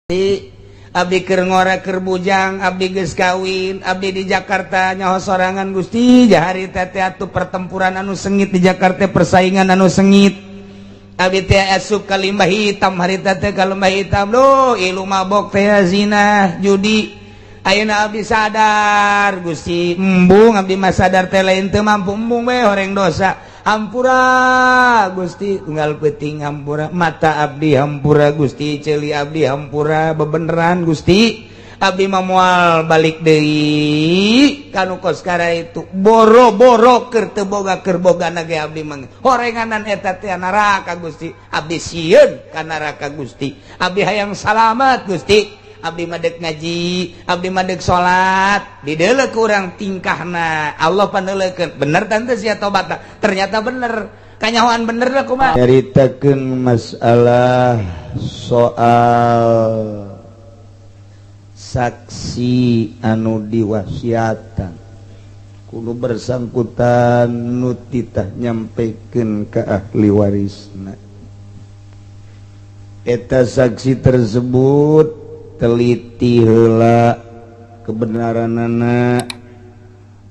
Abdi keur ngora, keur bujang, abdi geus kawin, abdi di Jakarta nyaho sorangan, Gusti. Jahari teh atuh pertempuran anu sengit di Jakarta, persaingan anu sengit. Abdi teh asup ka Limbah Hitam harita teh, ka Lembah Hitam duh, ilu mabok teh, zina, judi. Ayeuna abdi sadar, Gusti, embung abdi mah sadar teh lain teu mampu, embung we horeng dosa. Hampura, Gusti, unggal peuting hampura, mata abdi hampura, Gusti, ceuli abdi hampura. Bebeneran, Gusti, abdi mah moal balik deui kanu kos itu. Boro-boro keur teu boga, keur boga ge abdi mah horenganan eta teh neraka, Gusti. Abdi sieun ka neraka, Gusti. Abdi hayang salamat, Gusti. Abdi mah dek ngaji, abdi mah dek salat. Dideuleu ku urang tingkahna, Allah pandeuleukeun bener tante sia tobat. Ternyata bener, kanyahoan bener lah kumaha. Nyaritakeun masalah soal saksi anu diwasiatan kudu bersangkutan nu titah nyampekeun ke ahli warisna. Eta saksi tersebut teliti heula kebenaranana,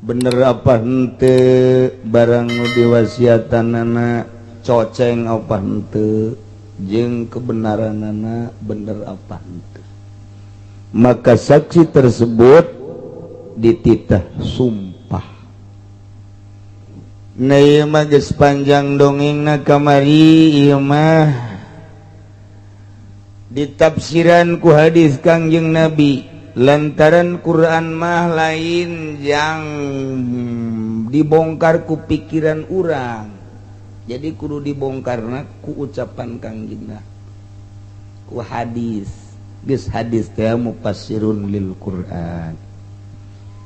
bener apa henteu barang nu diwasiatanana, coceng apa henteu jeung kebenaranana bener apa henteu. Maka saksi tersebut dititah sumpah. Nah, ieu mah geus panjang dongengna kamari. Ieu mah ditafsiran ku hadis Kangjeng Nabi, lantaran Quran mah lain yang dibongkar ku pikiran urang, jadi kudu dibongkarna ku ucapan Kangjengna, ku hadis. Geus hadis teh mufassirun lil Quran.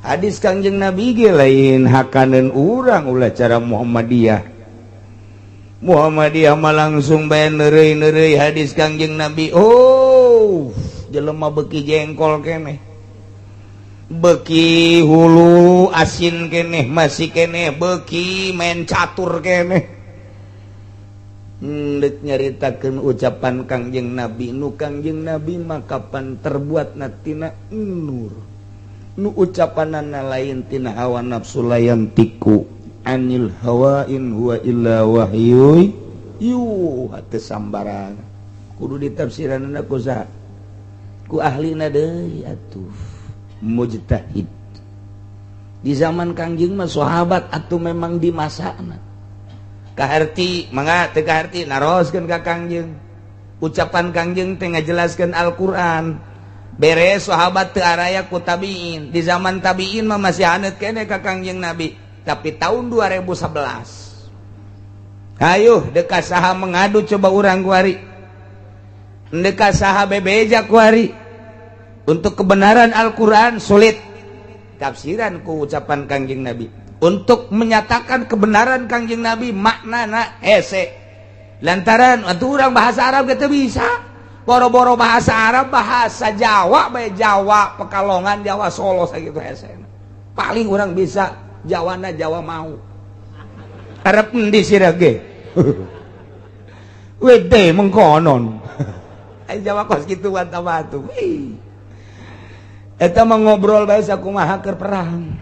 Hadis Kangjeng Nabi ge lain hakaneun urang, ulah cara Muhammadiyah. Muhammadiyah mah langsung bae neureuy-neureuy hadis Kangjeng Nabi. Oh, jelema beuki jengkol keneh, beuki hulu asin keneh, masih keneh beuki main catur keneh. Ndek nyaritakeun ucapan Kangjeng Nabi, nu Kangjeng Nabi mah kapan terbuat tina nur, nu ucapanana lain tina hawa nafsu. La yantiqu anil hawa in huwa illa wahyu yuha. Teu sambarangan, kudu ditafsiranna ku saha? Ku ahlina deui atuh, mujtahid. Di zaman Kangjeng mah sahabat atuh memang di masana kaharti, mangga teu kaharti naroskeun ka Kangjeng. Ucapan Kangjeng teh ngajelaskeun Al-Qur'an. Beres sahabat teu araya, ku tabiin. Di zaman tabiin mah masih haneut keneh ka Kangjeng Nabi. Tapi tahun 2011, ayo deka saha mengadu coba urang kuari, deka saha bebeja kuari untuk kebenaran Al-Quran. Sulit tafsiran ku ucapan Kangjeng Nabi untuk menyatakan kebenaran Kangjeng Nabi, maknana hese, lantaran atuh urang bahasa Arab kita bisa boro-boro bahasa Arab, bahasa Jawa bae, Jawa Pekalongan, Jawa Solo sakitu hese. Paling orang bisa Jawana Jawa mau Arab endi sira ge wede mengkonon. Ai Jawa kos kitu batu. Eta mah ngobrol bae sakumaha keur perang,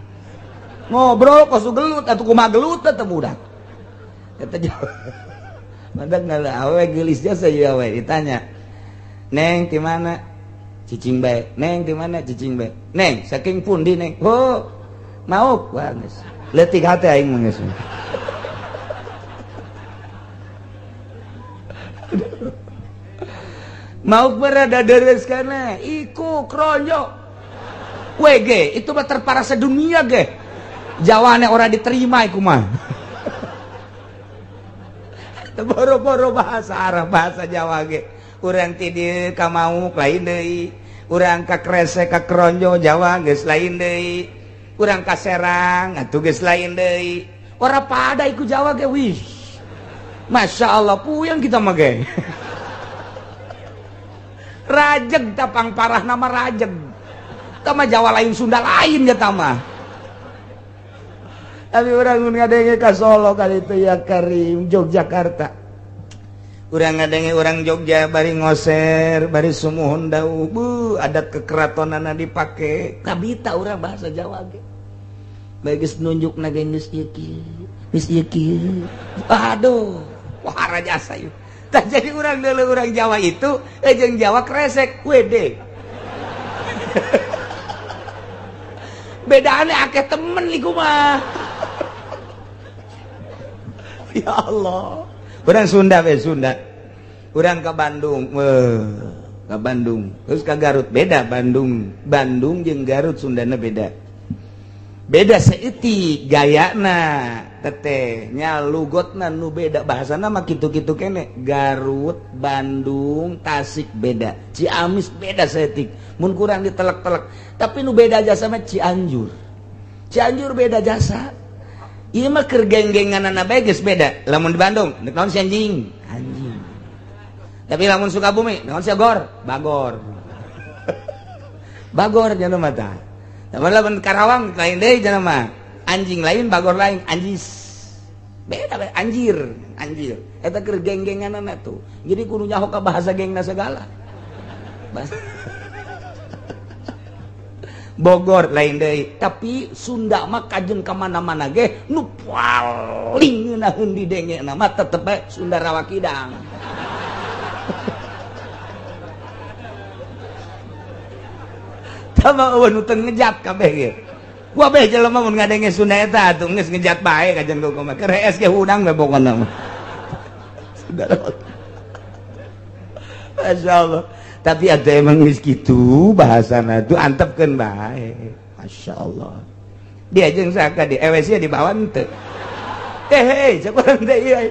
ngobrol kos gelut atuh, kumaha gelut teh budak eta Jawa. Mandak ngala awe geulis jasa ieu awe ditanya, "Neng, di mana?" Cicing bae. "Neng, di mana?" Cicing bae. "Neng, saking pundi, Neng?" "Oh, mau." Wah, geus leutik hate aing mah geus. Mau berada deres karena iku kronyo WG itu mah terparah sedunia ge. Jawane orang diterima iku mah. Boro-boro bahasa Arab, bahasa Jawa ge urang ti dieu ka Mauk lain deui, urang ka Kresek, ka Kronjo Jawa geus lain deui, urang ka Serang atuh geus lain deui. Ora pada iku Jawa ge. Wih, Masya Allah, puyeng kita mah ge. Rajeg tapang parah nama rajeg tama Jawa lain, Sunda lain ya tama. Tapi orang ngadenge ka Solo kali itu ya Karim, Yogyakarta. Urang ngadenge orang Jogja bari ngoser, bari sumuhun dawuh, bu, adat kekeratonana dipake. Kabita urang bahasa Jawa ge. Bae geus nunjukna ge geus ieu kieu, geus ieu kieu. Aduh, wah jasa ieu. Tah jadi urang deuleu urang Jawa itu jeung Jawa kresek WD. Bedaannya akeh temen liku mah. Ya Allah. Urang Sunda we Sunda. Urang ke Bandung, ke Bandung. Terus ke Garut beda Bandung. Bandung jeung Garut Sundana beda. Beda saeutik gayana teteh nya lugotna nu beda bahasana mah kitu-kitu kene. Garut, Bandung, Tasik beda. Ciamis beda saeutik. Mun kurang ditelek-telek. Tapi nu beda jasa mah Cianjur. Cianjur beda jasa. Ieu mah keur geng-genganana bae geus beda. Lamun di Bandung, deuk naon si anjing? Anjing. Tapi lamun Sukabumi, naon si agor? Bagor. Bagor nya mah tah. Lamun lamun Karawang lain deui nya mah. Anjing lain, bagor lain, anjis. Beda beda anjir, anjir. Eta keur geng-genganana tuh. Jadi kudu nyaho ka bahasa gengna segala. Bogor lain deui, tapi Sunda mah kajen ka mana-mana ge nu paling ngeunaheun didenge mah tetep bae Sunda Rawa Kidang. Tama eueuh nu teu ngejat kabeh ge. Kabeh jelema mun ngadenge Sunda eta atuh geus ngejat bae kajen ku mah. Keur hees ge hudang we pokona mah. Sunda Rawa. Masyaallah. Tapi ada emang geus kitu bahasana tuh antepkeun bae. Masya Allah. Dia jeung saka di EWC dibawa henteu. Eh, cek urang teh ieu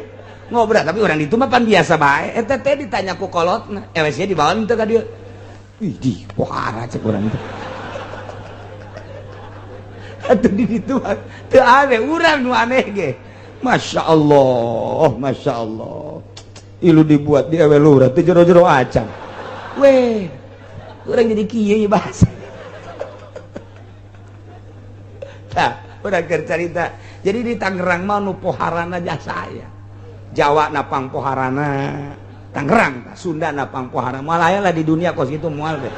ngobrol tapi urang ditu mah pan biasa bae. Eta teh ditanya ku kolotna, EWC dibawa henteu ka dieu. Ih, di pohara cek urang teh. Atuh di ditu mah teu aneh, urang nu aneh ge. Masya Allah, Masya Allah. Ilu dibuat di ewe lurah teu jero-jero acan. Weh, orang jadi kieu bahasa. Tah, urang keur carita. Jadi di Tangerang mah nu poharana jasa aya. Jawa napang poharana, Tangerang, Sunda napang poharana. Moal aya lah di dunia kos kitu moal teh.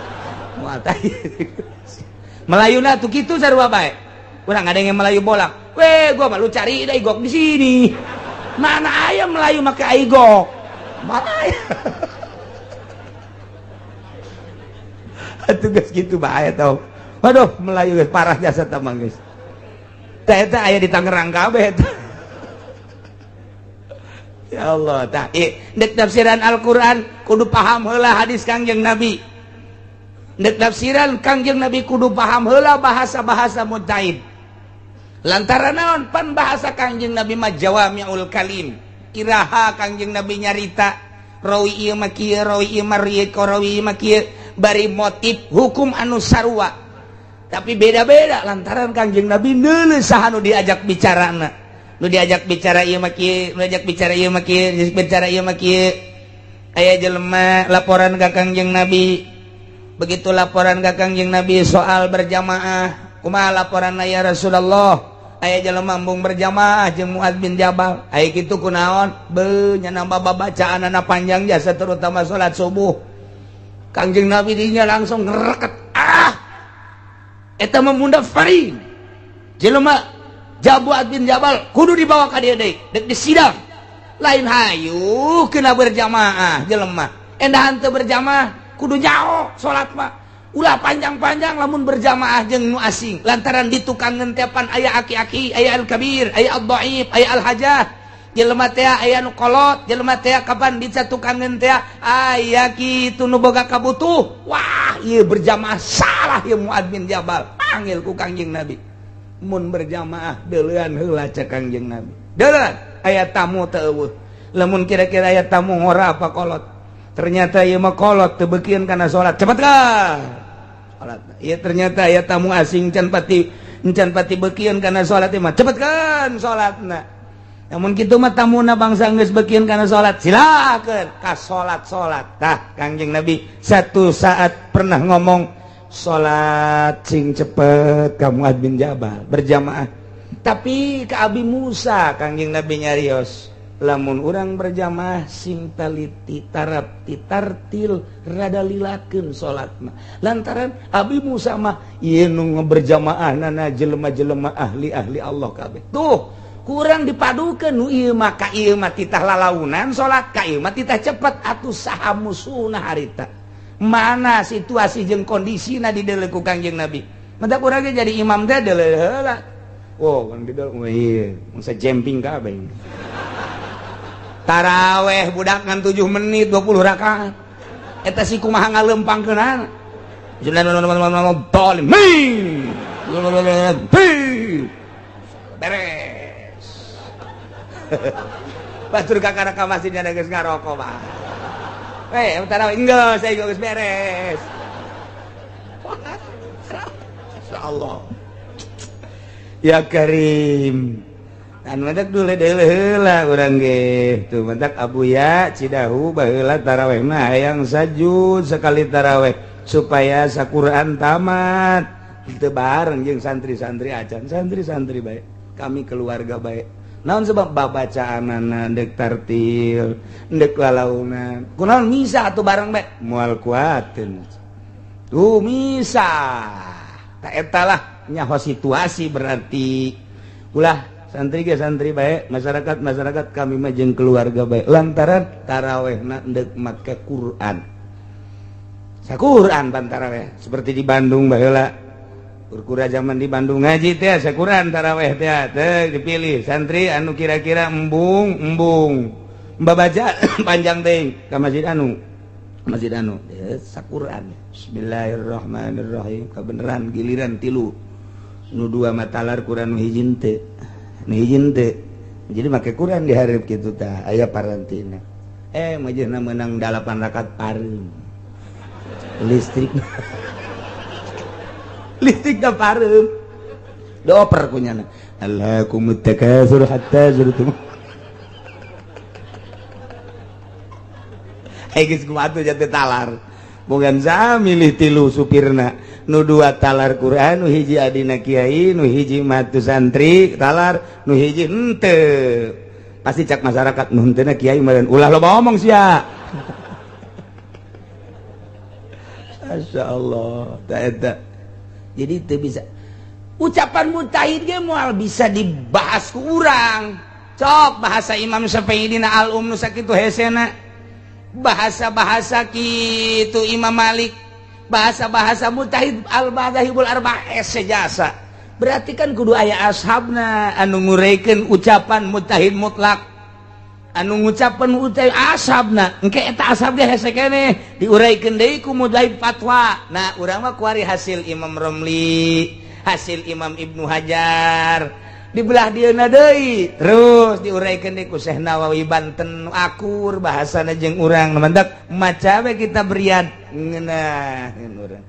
Moal tah. Melayuna tuh kitu sarua bae. Urang ngadenge Melayu bolang. Weh, gua mah lu cari da igok di sini. Mana aya Melayu make aigok? Mana aya? Tugas gitu bahaya tau. Waduh, Melayu geus parah jasa tamang geus. Tah eta aya di Tangerang kabeh eta. Ya Allah, tah deuk tafsiran Al-Qur'an kudu paham heula hadis Kangjeng Nabi. Deuk tafsiran Kangjeng Nabi kudu paham heula bahasa-bahasa mujtahid. Lantaran naon pan bahasa Kangjeng Nabi mah jawami'ul kalim. Iraha Kangjeng Nabi nyarita rawi ieu mah kieu, rawi ieu mah rieu, rawi ieu mah kieu. Bari motif hukum anu sarua tapi beda-beda lantaran Kangjeng Nabi neuleuh saha nu diajak bicarana. Nu diajak bicara ieu mah kieu, nu diajak bicara ieu mah kieu, diajak bicara ieu mah kieu. Aya jelema laporan ka Kangjeng Nabi. Begitu laporan ka Kangjeng Nabi soal berjamaah, kumaha laporanna ya Rasulullah? Aya jelema embung berjamaah jeung Muad bin Jabal. Aya kitu kunaon? Beuh nya nambah babacaanana panjang jasa terutama salat subuh. Kangjeng Nabi dinya langsung ngereket. Ah, eta mah mundafarin. Jelema Muad bin Jabal kudu dibawa ka dieu deui, deuk disidang. Lain hayu kena berjamaah jelema. Endahan teu berjamaah kudu nyaho salat mah. Ulah panjang-panjang lamun berjamaah jeung nu asing. Lantaran di tukang ngentepan aya aki-aki, aya al-kabir, aya al-dhaif, aya al-hajah. Jelema teh aya nu kolot, jelema teh kapan bisa tukangeun teh aya kitu nu boga kabutuh. Wah, ieu berjamaah salah ieu Muad bin Jabal. Panggil ku Kangjeng Nabi. Mun berjamaah deuleuan heula cek Kangjeng Nabi. Deuleuan aya tamu teu eueuh. Lamun kira-kira aya tamu ngora apa kolot. Ternyata ieu mah kolot teu beukieun kana salat. Cepet ka. Salat. Ieu ternyata aya tamu asing can pati beukieun kana salat mah. Cepet kan salatna. Namun kitu mah tamuna bangsa geus beukieun kana salat, silakeun ka salat-salat. Tah Kangjeng Nabi satu saat pernah ngomong salat sing cepet ka Muad bin Jabal berjamaah. Tapi ke Abi Musa Kangjeng Nabi nyarios. Lamun urang berjamaah sing taliti tarap titartil rada lilakeun salatna. Lantaran Abi Musa mah ieu nu berjamaah nana jelema-jelema ahli-ahli Allah kabeh. Tuh, kurang dipadukeun nu ieu mah ka ieu mah titah lalaunan salat, ka ieu mah titah cepet atuh saha musuhna harita. Mana situasi jeung kondisina dideuleu ku Kangjeng Nabi. Mata urang ge jadi imam teh deuleu heula. Oh, kan dideuleu ieu, mangsa jemping kabeh. Taraweh budak ngan 7 menit 20 rakaat. Eta si kumaha ngalempangkeunana. Beres. Batur kakara ka masjid nya geus ngarokok mah. Eh, taraweh enggeus, saya geus beres. Insyaallah. Ya Karim. Anu mantak dulu heula urang ge. Tuh mantak Abuya Cidahu baheula taraweh mah hayang sajud sekali taraweh supaya saquran tamat. Teu bareng jeung santri-santri acan, santri-santri bae. Kami keluarga bae. Naon sebab babacaanana deuk tartil, deuk lalaunan. Kunaon misa atuh bareng bae? Moal kuateun. Tuh misa. Tak eta lah nyaho situasi berarti. Ulah santri ge santri bae, masyarakat masyarakat kami mah jeung keluarga bae. Lantaran tarawehna deuk make Quran. Saquran pan taraweh seperti di Bandung baheula. Kurkura zaman di Bandung ngaji teh saquran taraweh teh teh dipilih santri anu kira-kira embung embung. Babaca panjang teh ka masjid anu. Masjid anu saquran. Bismillahirrahmanirrahim. Kabeneran giliran tilu. Nu dua matalar Quran nu hiji teu. Nu hiji teu. Jadi make Quran dihareup kitu tah aya parantina. Majehna meunang 8 rakaat pareum. Listrik. Listrik da pareum. Dioper kunyana. Alhaakumut takatsur hatta zurtum. Geus kumaha atuh jatuh talar. Bogan sa milih tilu supirna. Nu dua talar Quran, nu hiji adina kiai, nu hiji matu santri talar, nu hiji henteu. Pasti cak masyarakat nu henteuna kiai meureun ulah loba omong sia. Masyaallah, ta eta. Jadi teu bisa ucapan mujtahid ge moal bisa dibahas ku urang. Cok bahasa Imam Syafi'i dina al-Um nu sakitu hesena. Bahasa-bahasa kitu Imam Malik, bahasa-bahasa mujtahid al-madzahibul arba'ah hese jasa. Berarti kan kudu aya ashabna anu ngureikeun ucapan mujtahid mutlak. Anu ngucapan mujtahid ashabna, engke eta ashab ge hese keneh diuraikeun deui ku mujtahid fatwa. Nah, urang mah kuari hasil Imam Romli, hasil Imam Ibnu Hajar. Dibelah dieuna deui terus diuraikan deui ku Syekh Nawawi Banten akur bahasana jeung urang. Mantak maca we kita berian ngeunaheun urang.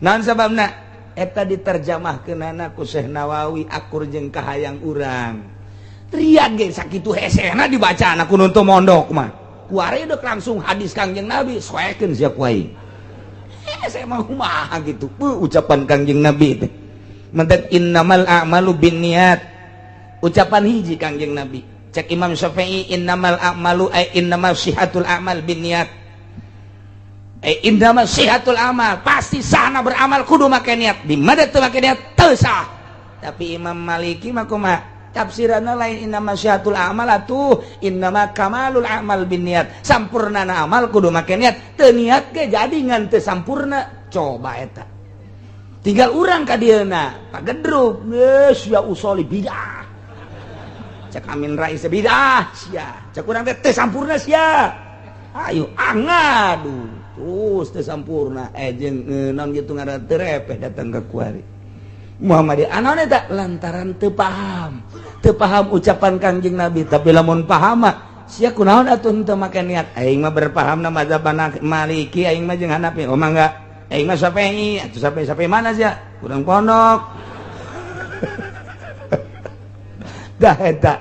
Naon sababna eta diterjemahkeunana ku Syekh Nawawi akur jeung kahayang urang. Riyad ge sakitu hesena dibacana ku nu teu mondok mah. Kuari deuk langsung hadis Kangjeng Nabi soekeun sia ku aing. Saya mah kumaha gitu. Ucapan Kangjeng Nabi teh. Mantak innamal a'malu binniyat. Ucapan hiji Kangjeng Nabi. Cek Imam Syafi'i innamal a'malu ay innamal sihatul a'mal binniyat. Ay innamal sihatul amal, pasti sahna beramal kudu make niat. Di mana teu make niat teu sah. Tapi Imam Maliki mah kumaha? Tafsiranna lain innamal sihatul amal atuh innama kamalul amal binniyat. Sampurnana amal kudu make niat. Teu niat ge jadi ngan teu sampurna. Coba eta. Tinggal urang ka dieuna, pagedruk, geus ya usoli bidah. Cek Amin Rais bidah sia. Cek urang teh teu sampurna sia. Ayo angadu terus teu sampurna jeung naon kitu ngaran teu repeh datang ka kuari. Muhammadiyah anaon eta lantaran teu paham. Teu paham ucapan Kangjeng Nabi, tapi lamun paham mah sia kunaon atuh henteu make niat. Aing mah berpahamna mazhab Maliki, aing mah jeung Hanafi. Oh mangga. Aing mah Syafi'i, atuh Syafi'i mana sia? Urang pondok. Dah eta.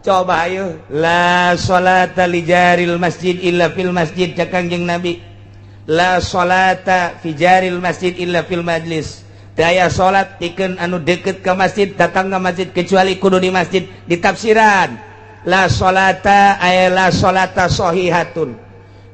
Coba ayo la salata li jaril masjid illa fil masjid cek Kangjeng Nabi. La salata fi jaril masjid illa fil majlis. Daya salat pikeun anu deket ke masjid, datang ke masjid kecuali kudu di masjid ditafsiran. La sholata ay la sholata sohihatun.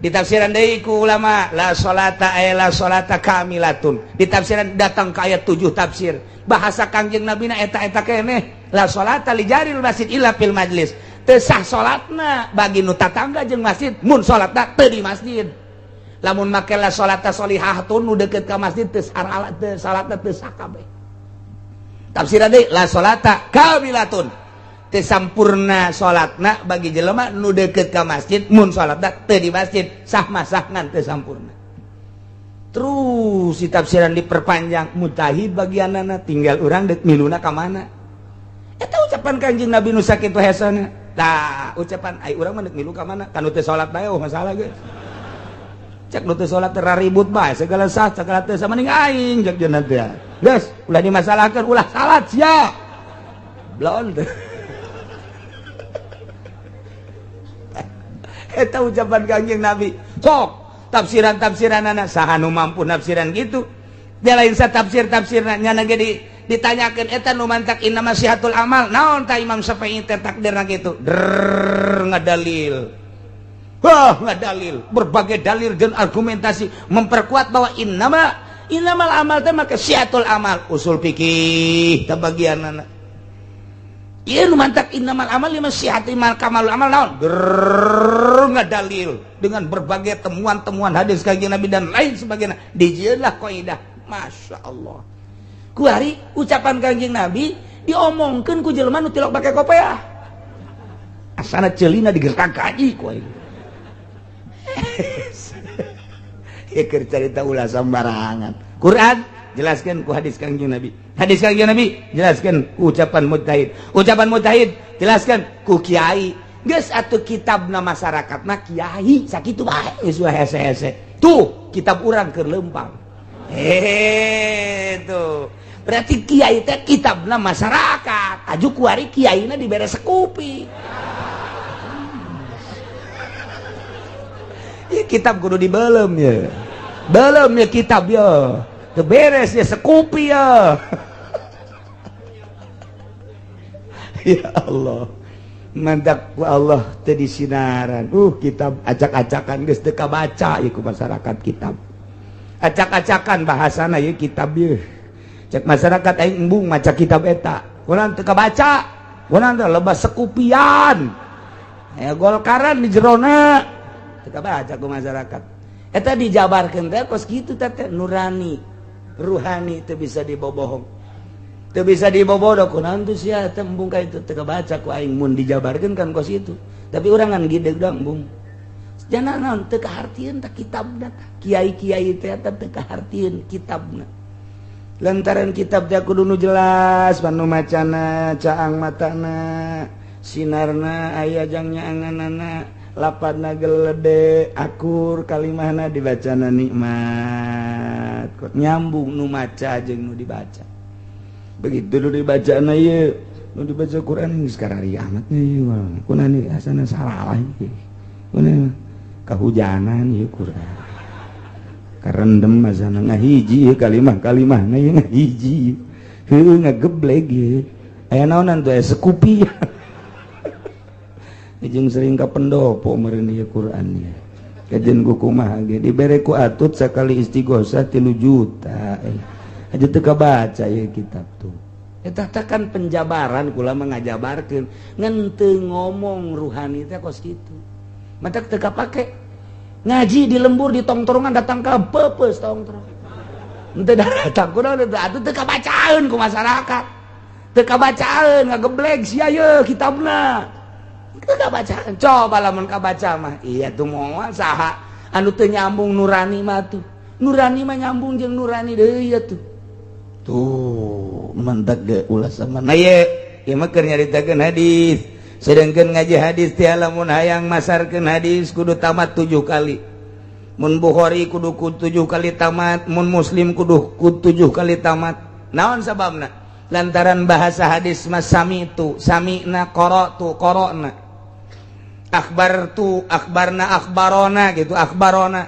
Ditafsiran deui ku ulama, la sholata ay la sholata kamilatun. Ditafsiran datang ke ayat 7 tafsir. Bahasa Kangjeng Nabi na eta-eta keneh, la sholata li jaril masjid illa fil majlis. Teu sah salatna bagi nu tatangga jeung masjid mun salatna teu di masjid. Lamun make la sholata sholihatun, nu deukeut ka masjid teu teu salatna teu sah kabeh. Tafsiran deui, la sholata kamilatun, teu sampurna salatna bagi jelema nu deukeut ka masjid mun salatna teu di masjid. Sah mah sah, ngan teu sampurna. Terus si tafsiran diperpanjang, mujtahid bagianana, tinggal urang deuk miluna ka mana. Eta ucapan Kanjeng Nabi nu sakitu hesana. Tah, ucapan ai urang mah deuk milu ka mana kan teu salat bae. Oh, masalah geus cek nu teu salat teh ribut bae, segala sah segala teu sama ning aing cek jeung teh. Geus ulah dimasalahkeun, ulah salat sia blon. Eta ucapan Kanjeng Nabi. Sok tafsiran-tafsiran anak saha nu mampu nafsiran gitu. Dia lain sa tafsir-tafsirna nyana ge ditanyakeun eta nu mantak inna masihatul amal naon ta Imam Syafi'i teh takdirna kitu. Drrrr, ngadalil. Wah, ngadalil berbagai dalil dan argumentasi memperkuat bahwa innamal amal teh maka sihatul amal, usul fikih teh bagianana. Ieu nu mantak innamal amal lima sihati mal kamalul amal naon? Grrrr, ngadalil dengan berbagai temuan-temuan hadis Kanjeng Nabi dan lain sebagainya. Dijieunlah kaidah. Masya Allah. Kuari ucapan Kanjeng Nabi diomongkeun ku jelema nu tilok pake kopeah. Asana ceulina digertak gaji ku aing. Ya keur carita ulah sembarangan. Quran jelaskan ku hadis Kanjeng Nabi. Hadis Kanjeng Nabi jelaskan ku ucapan mujtahid. Ucapan mujtahid jelaskan ku kiai. Geus atuh kitabna masyarakatna kiai sakitu bae geus hese-hese. Tuh kitab urang keur leumpang. Tuh. Berarti kiai teh kitabna masyarakat. Aju kuari kiaina dibere sekupi. Ya, kitab kudu dibelem ya. Belem ya kitab ya. Beres ya sekupi ya. Ya Allah, mantak ku Allah teu disinaran. Kitab acak-acakan geus teu kabaca ieu ku masyarakat kitab. Acak-acakan bahasana ieu kitab ieu. Cek masyarakat aing embung maca kitab eta. Kunaon teu kabaca? Kunaon teh lebah sekupian. Aya golkaran di jerona. Teu kabaca ku masyarakat. Eta dijabarkeun teh kos kitu teh nurani. Ruhani teu bisa dibobohong, teu bisa dibobodo. Kunaon tuh sia teh embung ka itu teu kabaca ku aing mun dijabarkeun kan kos itu. Tapi urang ngan gideg doang embung. Jana naon teu kahartieun tah kitabna. Kiai-kiai teh eta teu kahartieun kitabna. Lantaran kitab teh kudu nu jelas panu macana, caang matana, sinarna aya jang nyaanganana, lapadna gelede akur, kalimahna dibacana nikmat, nyambung nu maca jeung nu dibaca. Begitu nu dibacana ieu nu dibaca Quran geus karari amat ieu kunaon ieu asana salah ieu kunaon kahujanan ieu Quran karendem asana ngahiji ieu kalimah-kalimahna ieu ngahiji heueuh ngagebleg ieu aya naonan tuh aya sekupi. Jeung sering ka pendopo meureun ieu Quran ieu. Kajen ku kumaha ge dibere ku atut sakali istighosah 3 juta. Aja teu kabaca ieu kitab tuh. Eta teh kan penjabaran kula mah ngajabarkeun ngan teu ngomong ruhani teh kos kitu. Matak teu kapake ngaji di lembur di tongtrongan datang ka peupeus tongtrong. Henteu datang kunaon atuh teu kabacaeun ku masyarakat. Teu kabacaeun ngagebleg sia ye kitabna. Kabaca coba lamun kabaca mah iya tuh moal saha anu teu nyambung nurani mah tuh. Nurani mah nyambung jeung nurani deui ya tuh. Tuh mantak ge ulah sama. Nah ye ieu mah keur nyaritakeun hadis. Sedangkan ngaji hadis teh lamun hayang masarkeun hadis kudu tamat 7 kali. Mun Bukhari kudu 7 kali tamat, mun Muslim kudu 7 kali tamat. Naon sababna? Lantaran bahasa hadis mas sami tu, sami'na, qara'tu, qara'na. Akhbar tu, akhbarna, akhbarona gitu, akhbarona,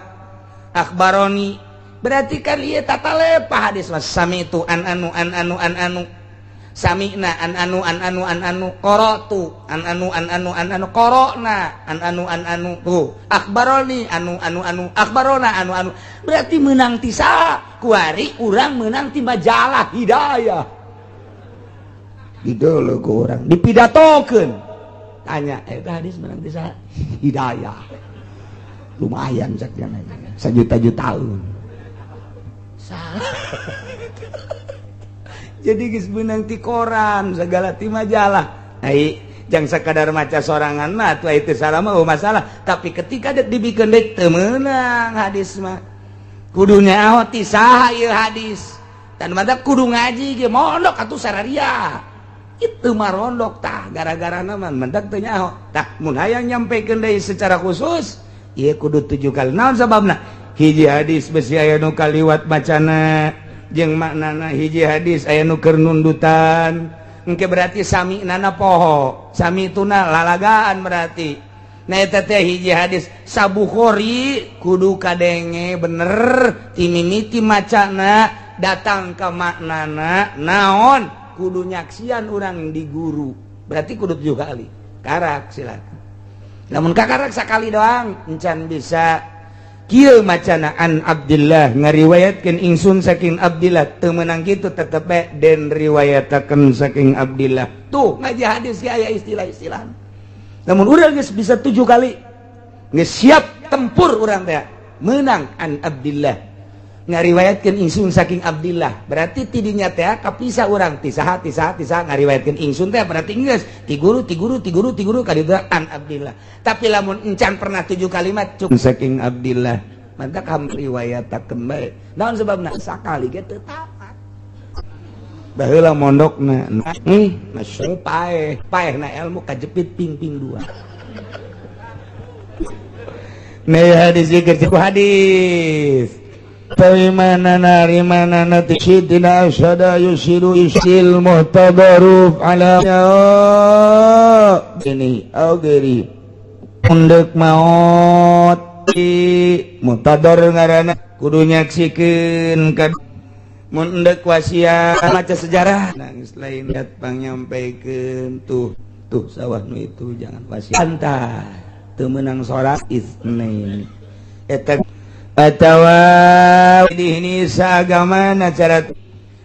akhbaroni. Berarti kan ieu tata lepa hadis mas sami tu an anu an anu an anu. Sami'na an anu an anu an anu, qara'tu an anu an anu an anu, qara'na an anu an anu, tuh akhbaroni anu anu anu, akhbarona anu anu. Berarti menang ti saha? Kuari urang menang ti majalah Hidayah gitu loh. Ku urang dipidatokeun, tanya eta hadis menang ti saha? Hidayah. Lumayan cak sajuta-jutaan salah. Jadi geus beunang ti koran segala, ti majalah. Ai jang sakadar maca sorangan mah atuh itu salah mah, oh, masalah. Tapi ketika dek dibikeun deui, teu meunang hadis mah. Kudu nyaho ti saha ieu hadis dan mata kudu ngaji ge mondok atuh sararia itu mah rondok. Tah, gara-gara mah mendak teu nyaho. Tah, mun hayang nyampekeun deui secara khusus ieu kudu tujuh kali. Naon sababna? Hiji hadis besi aya nu kaliwat macana jeung maknana, hiji hadis aya nu keur nundutan engke, berarti sami nana poho, sami tuna lalagaan. Berarti nah eta teh hiji hadis sabukhori kudu kadenge bener ti mimiti macana datang ke maknana. Naon kudu nyaksian urang di guru, berarti kudu tujuh kali karak. Silakan, namun kakarak sakali doang encan bisa. Kieu macana an Abdillah, ngariwayatkeun ingsun saking Abdillah, teu meunang kitu, tetep bae den riwayatakeun saking Abdillah. Tuh, ngaji hadis ge aya istilah-istilah. Namun urang geus bisa tujuh kali, geus siap tempur urang teh, menang an Abdillah, ngariwayatkeun ingsun saking Abdillah. Berarti tidinya teh kapisah urang ti saha, ti saha, ti saha ngariwayatkeun ingsun teh. Berarti geus ti guru, ti guru, ti guru, ti guru ka ditu an Abdillah. Tapi lamun encan pernah tujuh kalimat cuk saking Abdillah, mantap ham riwayatakeun bae. Naon sebabna? Sakali ge teu tamat. Baheula mondokna masya paeh paeh na ilmu kajepit ping-ping dua. Nah, hadis ieu hadis mana mana tidina asyhada yusiru isil muhtadaru ala ini au geri undek maot muhtadar ngaranna kudu nyaksikeun ka mun endek wasiat. Maca sejarah nangis lain lihat pangnyampeikeun. Tuh tuh, sawah nu itu jangan wasiat, antah teu meunang salat isnain eta atawa di ini seagama cara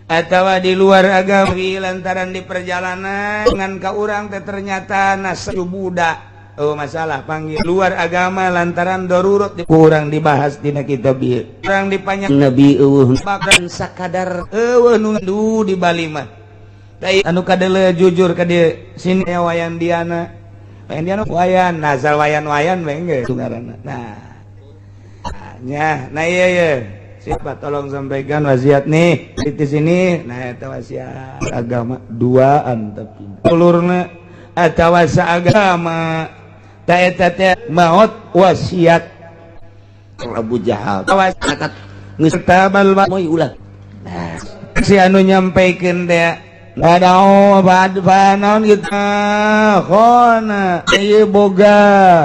atau di luar agama lantaran di perjalanan dengan ka urang teh ternyata nasib budak. Oh, masalah panggil luar agama lantaran darurat kurang dibahas dina kitab ieu. Urang dipanyak Nabi eueuh bahkan sakadar eueuh nu di Bali mah. Anu kadele jujur ka dieu sini ya, Wayan Diana, Wayan Diana, Wayan Nazal, Wayan Wayan bae ngaranna. Nah nya, nah iya iya, siapa tolong sampaikan wasiat nih di sini. Nah, itu wasiat agama duaan, tapi ulurna atau agama ta eta teh maut wasiat Abu Jahal geus tabal moy ulah. Nah, si anu nyampaikan teh ada bad naon gitu khona ieu boga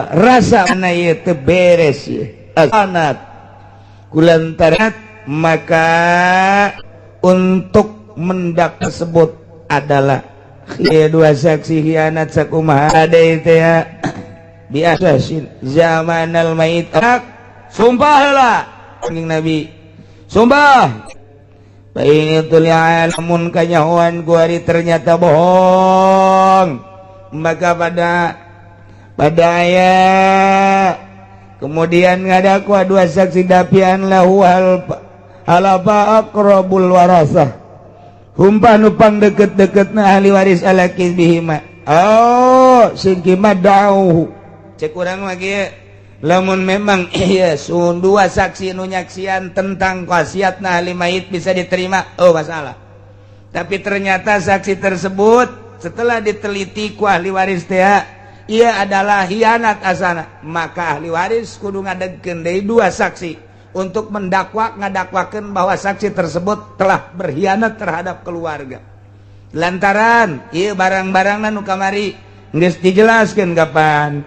rasa mana ieu teu beres ieu anak kulantaran, maka untuk mendak tersebut adalah ya dua saksi khianat sakumaha ada itu ya biasa zaman al mait. Sumpah lah Nabi, sumpah. Baik itu lamun kanyahoan kuari ternyata bohong, maka pada pada ayat kemudian ngadakwa dua saksi dapian lahu hal halapa aqrabul warasah humpah nupang deket-deket na ahli waris ala bihima. Oh, sing kima da'uhu cek urang lagi. Lamun memang iya sun dua saksi nu nyaksian tentang wasiat na ahli mayit bisa diterima, oh masalah. Tapi ternyata saksi tersebut setelah diteliti ku ahli waris teh ia adalah hianat asana, maka ahli waris kudu ngadegkeun deui dua saksi untuk mendakwa, ngadakwakeun bahwa saksi tersebut telah berkhianat terhadap keluarga lantaran ieu barang-barang nu kamari geus dijelaskeun kapan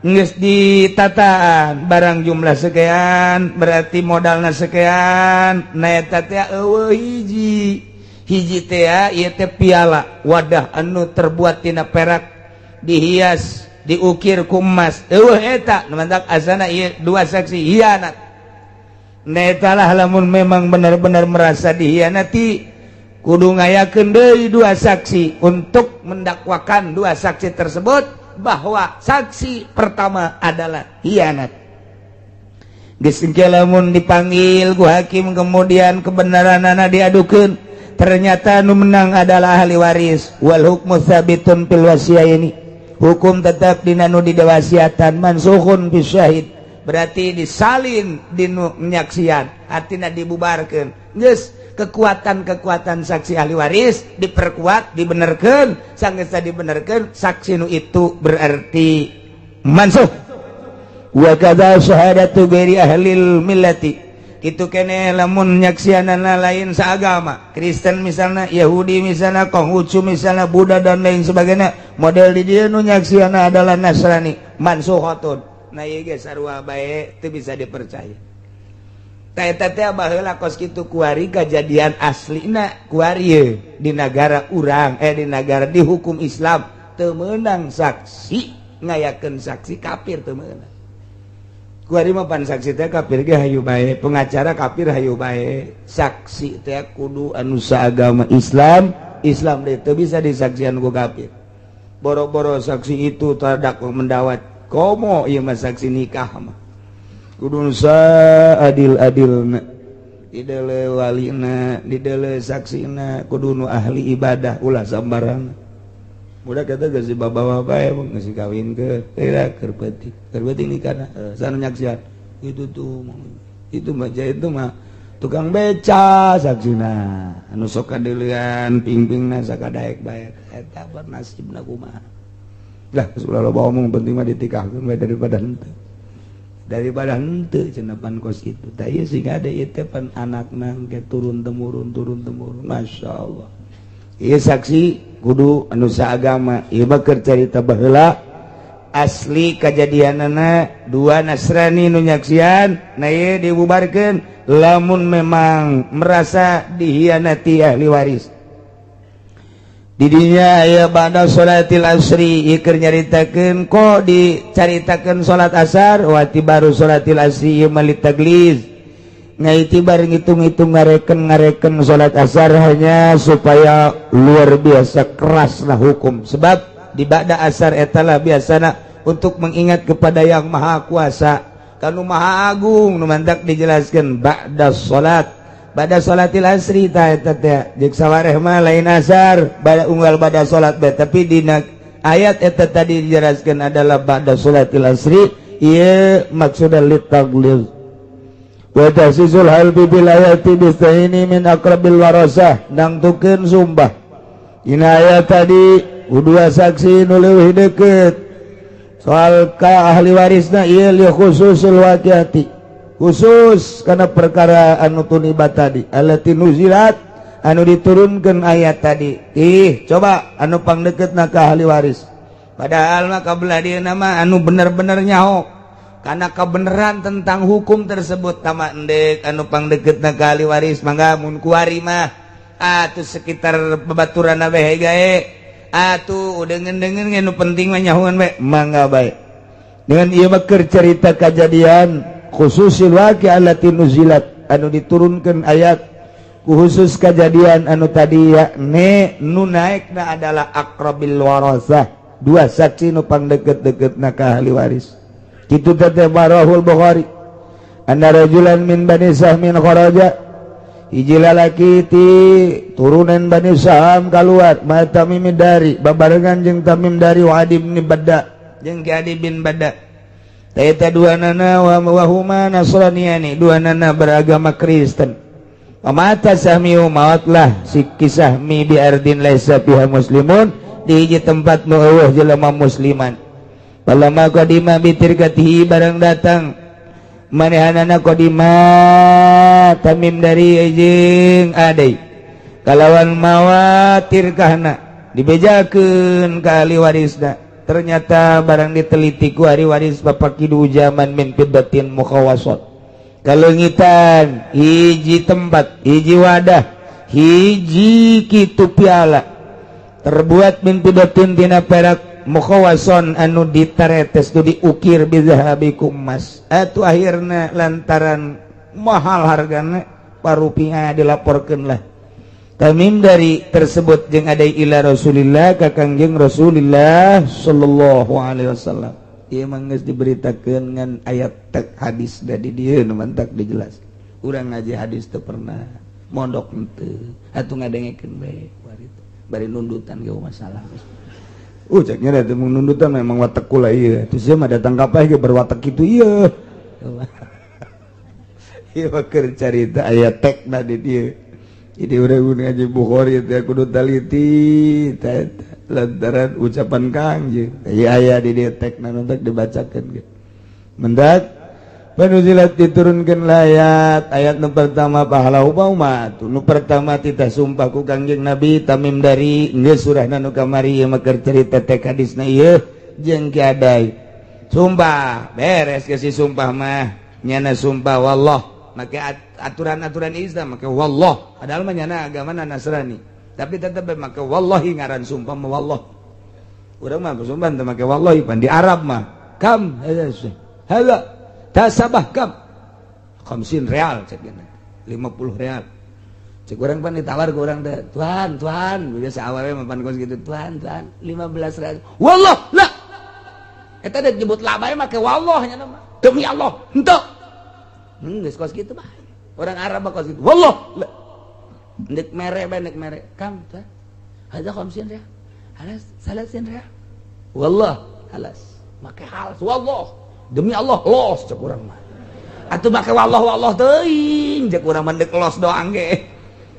geus ditataan barang jumlah sekian, berarti modalna sekian. Nah, eta teh eueuh hiji. Hiji teh ieu teh piala, wadah anu terbuat tina perak, dihias, diukir ku emas. Eueuh eta nu mantak asana ieu dua saksi hianat. Nah, eta lah, lamun memang benar-benar merasa dihianati, kudu ngayakeun deui dua saksi untuk mendakwakan dua saksi tersebut bahwa saksi pertama adalah hianat. Geus engke lamun dipanggil ku hakim, kemudian kebenaranana diadukeun, ternyata nu menang adalah ahli waris. Wal hukmu tsabitun fil ini, hukum tetap dina nu didewasiatan, mansukhun fi syahid, berarti disalin dinu menyaksian, artinya dibubarkan. Geus, kekuatan-kekuatan saksi ahli waris diperkuat, dibenerkeun. Sanggeus dibenerkeun, saksi nu itu berarti mansuh. Wa kadza syahadatu ghairi ahlil millati, itu kene lamun nyaksianana lain seagama, Kristen misalnya, Yahudi misalnya, Konghucu misalnya, Buddha dan lain sebagainya. Model di dieu nu nyaksiana adalah Nasrani, mansukhatun. Nah, ieu ge sarua bae, teu bisa dipercaya. Tah, eta teh baheula kos kitu kuari kejadian aslina kuari ye, di negara urang, di negara di hukum Islam teu meunang saksi, ngayakeun saksi kafir teu meunang. Kuari mah pan saksi teh kafir ge hayu bae, pengacara kafir hayu bae. Saksi teh kudu anu saagama Islam. Islam deh teu bisa disaksian ku kafir. Boro-boro saksi itu terhadap mendawat, komo ieu mah saksi nikah mah kudu adil-adilna, didele walina, didele saksina, kudu nu ahli ibadah, ulah sambarang. Budak kata geus bawa bae geus kawin ke tidak keur peuting, keur peuting nikahna sana nyaksian itu tuh, itu mah, itu mah tukang beca saksina anu sok kadeulean pingpingna sakadaek bae. Eta nasibna kumaha lah? Ulah loba omong, penting mah ditikahkeun bae daripada henteu, daripada henteu cenah. Pan kos kitu tah ieu sing ada ieu teh pan anakna ke turun temurun, turun temurun. Masya Allah, ieu saksi kudu anu saagama. Ieu mah keur carita baheula, asli kejadianana dua Nasrani nu nyaksian. Nah, ieu dibubarkeun lamun memang merasa dihianati ahli waris. Didinya aya ba'da sholatil asri. Ieu keur nyaritakeun kok dicaritakeun salat asar. Wati baru sholatil asri ieu mah litagliz, ngaitibar ngitung-ngitung, ngareken-ngareken salat asar hanya supaya luar biasa keraslah hukum, sebab di ba'da asar etalah biasana untuk mengingat kepada Yang Maha Kuasa, kanu Maha Agung. Nu mantak dijelaskan ba'da salat, ba'da sholatil asri. Ta eta teh jeung sawareh mah lain asar, bada unggal bada salat bae, tapi dina ayat eta tadi dijelaskan adalah ba'da sholatil asri. Ieu maksudna litagliz wa tahsisul halbi bil ayati bistaini min aqrabil warasah, nangtukeun sumpah dina ayat tadi dua saksi nu leuwih deukeut soal ka ahli warisna. Ieu li khususul waqiati, khusus karena perkara anu tunibat tadi, allati nuzilat, anu diturunkan ayat tadi. Ih, coba anu pangdeket na ka ahli waris, padahal mah kabelah dia nama anu bener-bener nyaho karena kebenaran tentang hukum tersebut. Tama endek anu pangdeket na ka ahli waris, mangga. Mun kuari mah atuh sekitar babaturan bae gae atuh, dengen-dengen nu penting mah nyahoan bae, mangga bae. Dengan ieu mah keur cerita kejadian khususil waqi allati nuzilat, anu diturunkan ayat khusus kejadian anu tadi, yakni nu naikna adalah aqrabil warasah, dua saksi nu pangdeket-deket na ka ahli waris. Kitu teh. Rawahul Bukhari anna rajulan min Bani Sahmin kharaja, hiji lalaki ti turunan Bani Saham kaluar, ma Tamim Dari, babarengan jeung Tamim Dari, wa Adi bin Badda, jeung Ki Adi bin Badda. Eta dua nana wa huma Nasraniyani, dua nana beragama Kristen. Mata Sahmiu, mautlah si Kisahmi, bi ardin laisa fiha muslimun, di hiji tempat nu eueuh jelema musliman. Falamma qadima bitirkatihi, barang datang manehanana, qadima Tamim Dari jeung Adai kalawan mawa tirkahna, dibejakeun ka ahli warisna. Ternyata barang diteliti ku ahli waris, papakidu ujaman min fiddatin mukhawasat, kaleungitan hiji tempat, hiji wadah. Hiji kitu piala terbuat min fiddatin tina perak, mukhawason anu ditaretes tu diukir, bizahabi ku emas. Atuh akhirna lantaran mahal hargana, parupiah dilaporkan lah Tamim dari tersebut jeung ada ila Rasulillah, ka Kangjeng Rasulillah sallallahu alaihi wasallam. Ieu mah geus diberitakeun ngan ayat tek hadis da di dieu nu mantak dijelas. Urang ngaji hadis teu pernah mondok henteu, atuh ngadengekeun bae bari nundutan ge masalah. Ceknya da teu nundutan, memang watak kula ieu. Terus sia mah datang ka ge berwatak kitu ieu. Ieu mah keur carita aya tekna di dieu. Jadi urang ngaji Bukhari teh kudu taliti lantaran ucapan Kangjeng. Aya aya di dieu tekna nu dibacakeun ge. Mendak panuzilat diturunkan ayat ayat nu pertama pahala umat nu pertama titah sumpah ku Kangjeng Nabi Tamim dari geus surahna nu kamari ieu mah keur cerita tek hadisna ieu jeung Ki Adai. Sumpah beres ke si sumpah mah, nyana sumpah wallah, make aturan-aturan Islam make wallah, padahal mah nyana agama Nasrani, tapi tetep make wallahi, ngaran sumpah mah wallah. Urang mah sumpah teu make wallahi, pan di Arab mah kam hadza tasabah kam khamsin real cek 50 real cek urang, pan ditawar ke urang teh, "Tuan, tuan," biasa awalnya mah pan kos gitu, "Tuan, tuan, 15 real." "Wallah lah." Eta teh nyebut la bae make wallah nya mah, demi Allah henteu. Geus kos kitu mah orang Arab mah kos kitu, wallah la. Ndek mere bae, ndek mere, "Kam tuan, hadza khamsin real, halas salasin real." "Wallah halas." Make halas wallah, demi Allah los cek urang mah. Atuh make wallah wallah teuing cek urang mah, ndek los doang ge.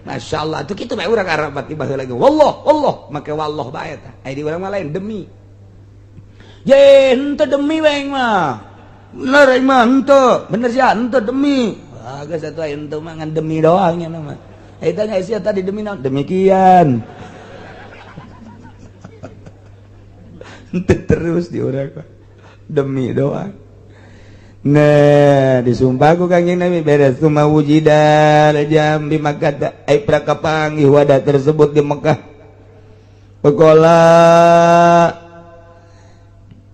Masya Allah atuh kitu bae urang Arab mah tiba lagi wallah wallah, make wallah bae tah. Aya di urang mah lain, demi ye henteu, demi bae mah bener, aing mah henteu bener sia, henteu demi. Wah, geus atuh henteu mah ngan demi doang nya mah. Eta nya sia tadi demi naon demikian. Henteu terus di urang mah demi doang. Nah, disumpah ku Kangjeng Nabi beres, summa wujida jam di Makkah ai prakapanggih wadah tersebut di Mekah. Pakola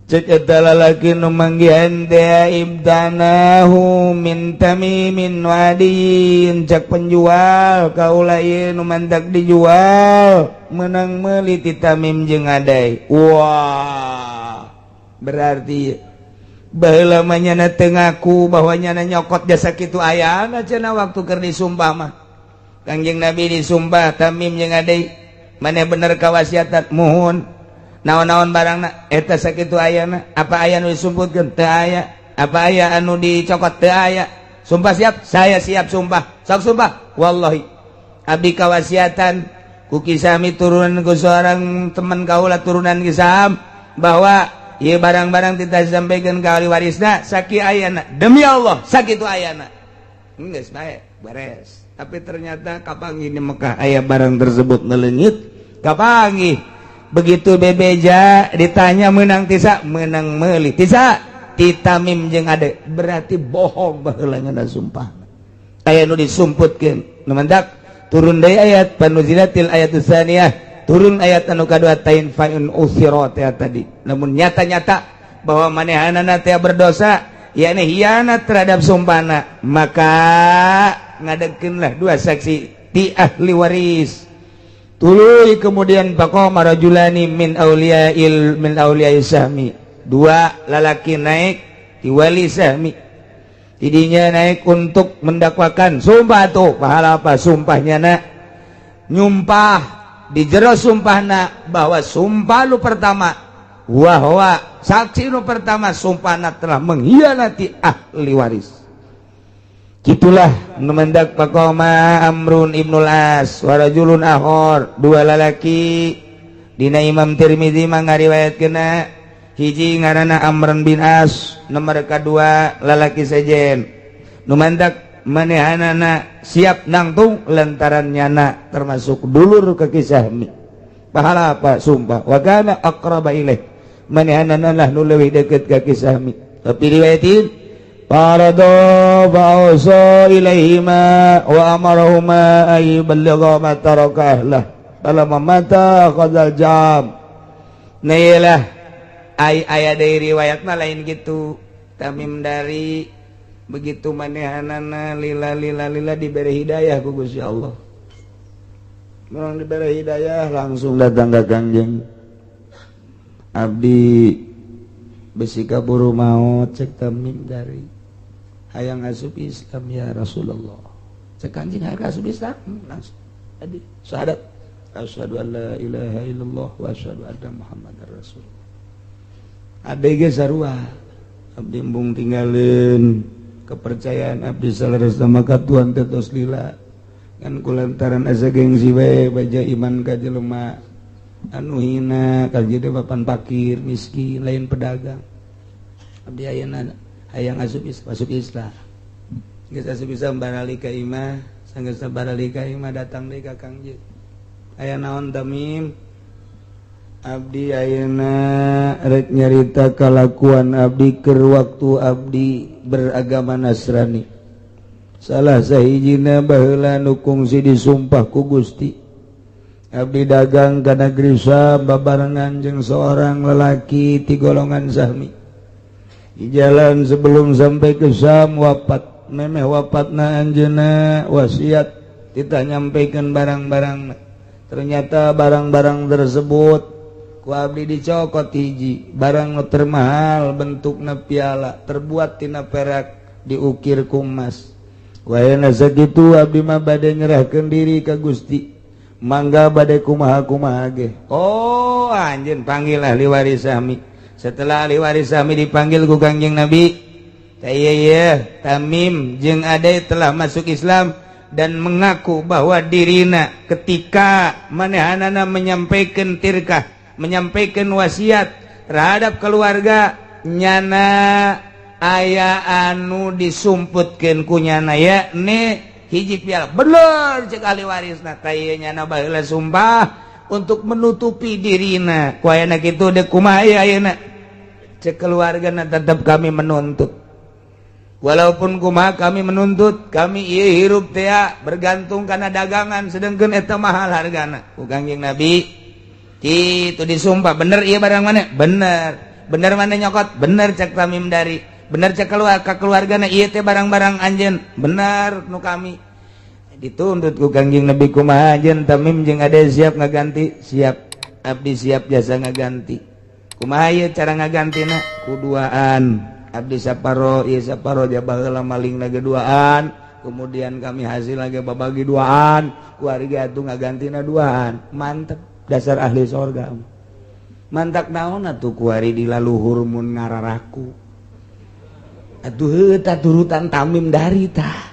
cek eta lalaki nu manggihan teh, ibtanahu min tamimin wadin, cek penjual, kaula ieu nu mantak dijual menang meuli ti Tamim jeung Adai. Wah, berarti baheula mah nyana teu ngaku bahwa nyana nyokot jasa kitu ayana cenah waktu keur disumpah mah. Kangjeng Nabi disumpah Tamim jeung Adai, "Maneh bener kawasiatan?" "Muhun." "Naon-naon barangna?" "Eta sakitu ayana." "Apa aya nu disumputkeun?" "Teu aya." "Apa aya anu dicokot?" "Teu aya." "Sumpah siap?" "Saya siap sumpah." "Sok sumpah." "Wallahi abdi kawasiatan ku kisami turunan, ku seorang teman kaula turunan kisam, bahwa ieu barang-barang tidak disampaikan ke ahli warisna saki ayana, demi Allah sakitu ayana." Geus bae beres. Tapi ternyata kapanggih di Mekah aya barang tersebut melenyit kapanggih. Begitu bebeja ditanya menang ti saha, menang meuli ti saha, ti Tamim jeung Ade, berarti bohong baheula nya sumpah aya nu disumputkeun. Nu mantak turun deui ayat, panuzilatil ayatus tsaniyah, turun ayat anu kadua tain fa in utsira teh tadi. Namun nyata-nyata bahwa manehanana teh berdosa, yakni hianat terhadap sumpahna, maka ngadekeunlah dua saksi ti ahli waris. Tuluy kemudian faqama rajulani min auliyai sahmi, dua lalaki naik ti wali sahmi tidinya, naik untuk mendakwakan sumpah tuh. Pahala apa sumpahnya nak nyumpah di jero sumpahna bahwa sumpah lu pertama wahwa saksi nu pertama sumpahna telah mengkhianati ahli waris. Gitulah numendak faqama Amrun ibnul As wa rajulun akhor, dua lalaki. Dina Imam Tirmizi mah ngariwayatkeun hiji ngaranna Amrun bin As, nomor kedua lalaki sejen. Numandak manehanana siap nangtung lantaran nyana termasuk dulur ke kisahmi. Pahala apa sumpah wa kana aqraba ilaih, manehanana lah nu leuwih deukeut ka kisahmi. Tapi riwayatin Farado fa'ausa ilaihima wa amarahuma ay yuballigha ma taraka ahlah. Falamma mata akhadhal jam. Nah iyalah, ay aya dari riwayat mah lain gitu. Tamim dari begitu manehanana lila lila lila diberi hidayah ku Gusti Allah. Orang diberi hidayah langsung datang ke Kangjeng. Abdi besi kaburu maut, cek Tamim dari, hayang asup Islam ya Rasulullah. Cek Kanjeng, hayang asup Islam, langsung tadi syahadat, asyhadu an la ilaha illallah wa asyhadu anna muhammadar rasulullah. Abdi ge sarua, abdi embung tinggalin kepercayaan abdi saleresna maka Tuhan teh tos lila kan kulantaran asa gengsi we baja iman ka jelema anu hina ka jadi papan fakir miskin, lain pedagang. Abdi ayeuna hayang asup Islam, asup Islam. Geus asup Islam, baralik ka imah. Sanggeus baralik ka imah, datang deui ka Kangjeng. Aya naon, Tamim? Abdi ayeuna rek nyarita kalakuan abdi keur waktu abdi beragama Nasrani. Salah sahijina baheula nu kungsi disumpah ku Gusti. Abdi dagang ka negeri Syam babarengan jeung seorang lelaki ti golongan Sahmi. Di jalan sebelum sampai ke Syam wafat. Memeh wafatna anjeunna wasiat kita nyampaikan barang-barang. Ternyata barang-barang tersebut ku abdi dicokot hiji barang nu termahal, bentukna piala terbuat tina perak diukir ku emas. Wayana sakitu abdi mah bade nyerahkeun diri ka Gusti, mangga bade kumaha kumaha ge. Oh, anjeun panggil ahli waris Sahmi. Setelah ahli waris Sahmi dipanggil ku Kangjeng Nabi, iya iya, Tamim jeung Ade telah masuk Islam dan mengaku bahwa dirina ketika manehanana menyampaikan tirkah, menyampaikan wasiat terhadap keluarga nyana, aya anu disumputkeun ku nyana ya ne hiji piala. Bener cek ahli warisna, tah nyana baheula sumpah untuk menutupi dirina. Ku ayana kitu dek kumaha ayeuna? Cek keluargana, tetap kami menuntut, walaupun kumaha kami menuntut. Kami ieu hirup teh bergantung karena dagangan, sedangkan eta mahal hargana. Ku Kangjeng Nabi itu disumpah, bener iya barang mana? Bener, bener mana nyokot? Bener cek Tamim dari, bener cek keluar ke keluargana, iya teh barang-barang anjeun bener nu kami dituntut ku Kangjeng Nabi. Kumaha anjeun Tamim jeung Ade, siap ngaganti? Siap, abdi siap jasa ngaganti. Kumaha ieu cara ngagantina? Kuduaan, abdi saparo ieu saparo, baheula maling lagi duaan, kemudian kami hasil lagi babagi duaan, keluarga tuh ngagantina duaan. Mantep, dasar ahli sorga. Mantak naon atuh kuari di laluhur mun ngararaku atuh heuh turutan Tamim dari tah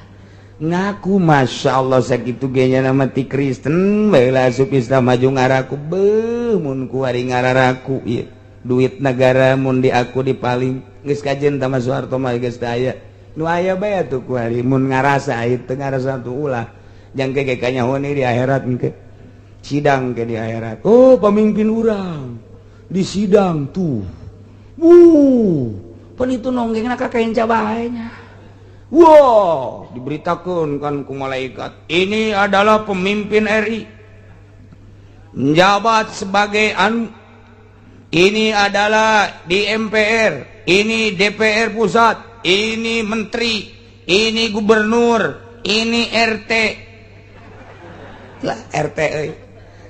ngaku. Masya Allah, sakitu ge nya nama ti Kristen baheula asup Islam maju ngaraku. Beuh, mun kuari ngararaku ieu duit negara mun di aku dipaling geus kajen tama Soeharto mah geus teu aya nu aya bae atuh kuari mun ngarasa ieu teu ngarasa tuh ulah jangke ge kanyahoni di akhirat engke sidang ke di akhirat. Oh, pemimpin urang di sidang tuh, pan itu nonggeng ka kain cabainya. Wow, diberitakan kan ku malaikat, ini adalah pemimpin RI menjabat sebagai anu, ini adalah di MPR, ini DPR pusat, ini menteri, ini gubernur, ini RT lah, RT euy.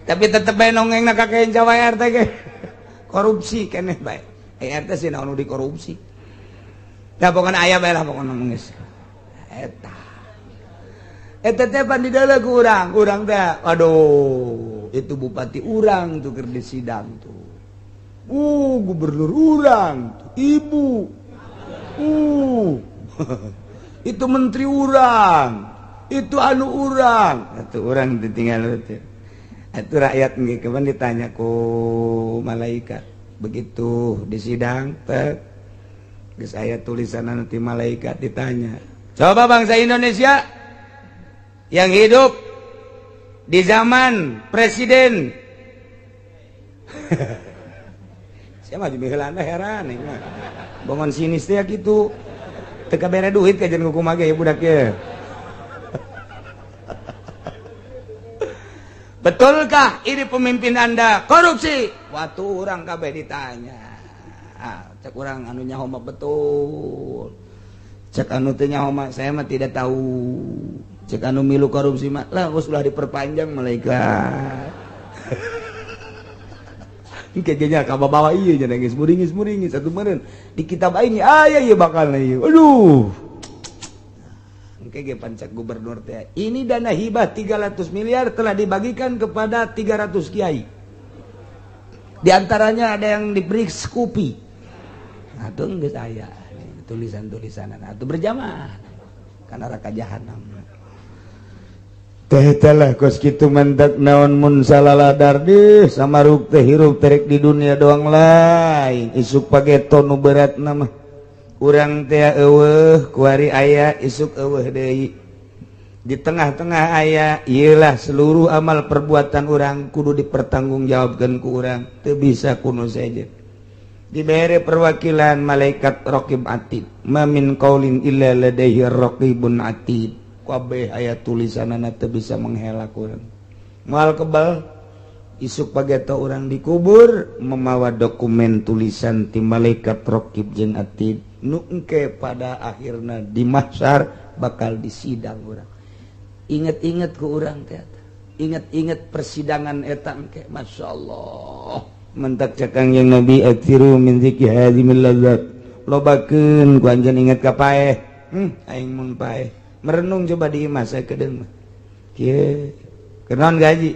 Tapi tetep bae nonggeng na ka kain cabai RT ge korupsi keneh bae. Eh, RT sih naon nu dikorupsi. Ya pokoknya aya bae lah, pokoknya geus. Eta. Eta teh pan dideuleu ku urang, urang teh aduh, itu bupati urang tuh keur di sidang tuh. Gubernur urang tuh, ibu. Itu menteri urang. Itu anu urang. Itu urang ditinggal itu. Itu rakyat nggih kapan ditanya ku malaikat. Begitu di sidang teh geus aya tulisan nanti malaikat ditanya. Coba bangsa Indonesia yang hidup di zaman presiden, saya mah heran, heran mah. Bongon sinis teh gitu. Teu kabere duit kajian kumaha ge budak ye. Betulkah ini pemimpin Anda korupsi? Waktu orang kabeh ditanya. Ah, cek orang anu nyaho mah betul. Cek anu teu nyaho mah saya mah tidak tahu. Cek anu milu korupsi mah lah geus ulah diperpanjang malaikat. Kayaknya kababawa ieu nya geus muringis-muringis atuh meureun di kitab aing aya ieu bakal ieu. Aduh. Engke pancak gubernur teh. Ini dana hibah 300 miliar telah dibagikan kepada 300 kiai. Di antaranya ada yang diberi Scoopy. Nah, tuh geus aya tulisan-tulisanan atuh berjamaah kana neraka jahanam. Teh lah kos kitu mentak naon mun salaladar deh samaruk teh hirup terek di dunia doang lain isuk pageto nu berat nama urang teh eueuh kuari aya isuk eueuh deui di tengah-tengah aya ieulah seluruh amal perbuatan urang kudu dipertanggungjawabkeun ku urang teu bisa kuno saja dibere perwakilan malaikat raqib atid ma min qaulin illa ladaihi raqibun atid kabeh aya tulisanana teu bisa menghela ku urang moal kebal isuk pageto urang dikubur memawa dokumen tulisan ti malaikat raqib jeung atid nu engke pada akhirna di mahsyar bakal disidang urang. Inget-inget ku urang teh, inget-inget persidangan eta engke, Masya Allah. Mentak cek Kangjeng Nabi aksiru min zikri hadhimil ladzat, lobakeun ku anjeun inget ka paeh. Aing mun paeh merenung coba di imah saya kedeung mah kieu kenaon gaji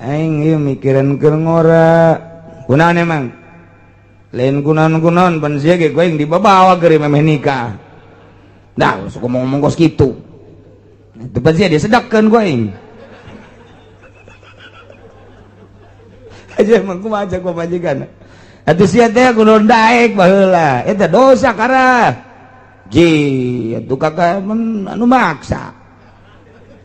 aing ieu mikiran keur ngora kunaon emang lain kunaon-kunaon pan sia ge aing dibawa keur memeh nikah. Dah sok ngomong-ngomong kos kitu. Teu pan sia disedekkeun ku aing. Aja emang kumaha cek pamajikan. Atuh sia teh kudu daek baheula. Eta dosa karah. Ji, atuh kakak anu maksa.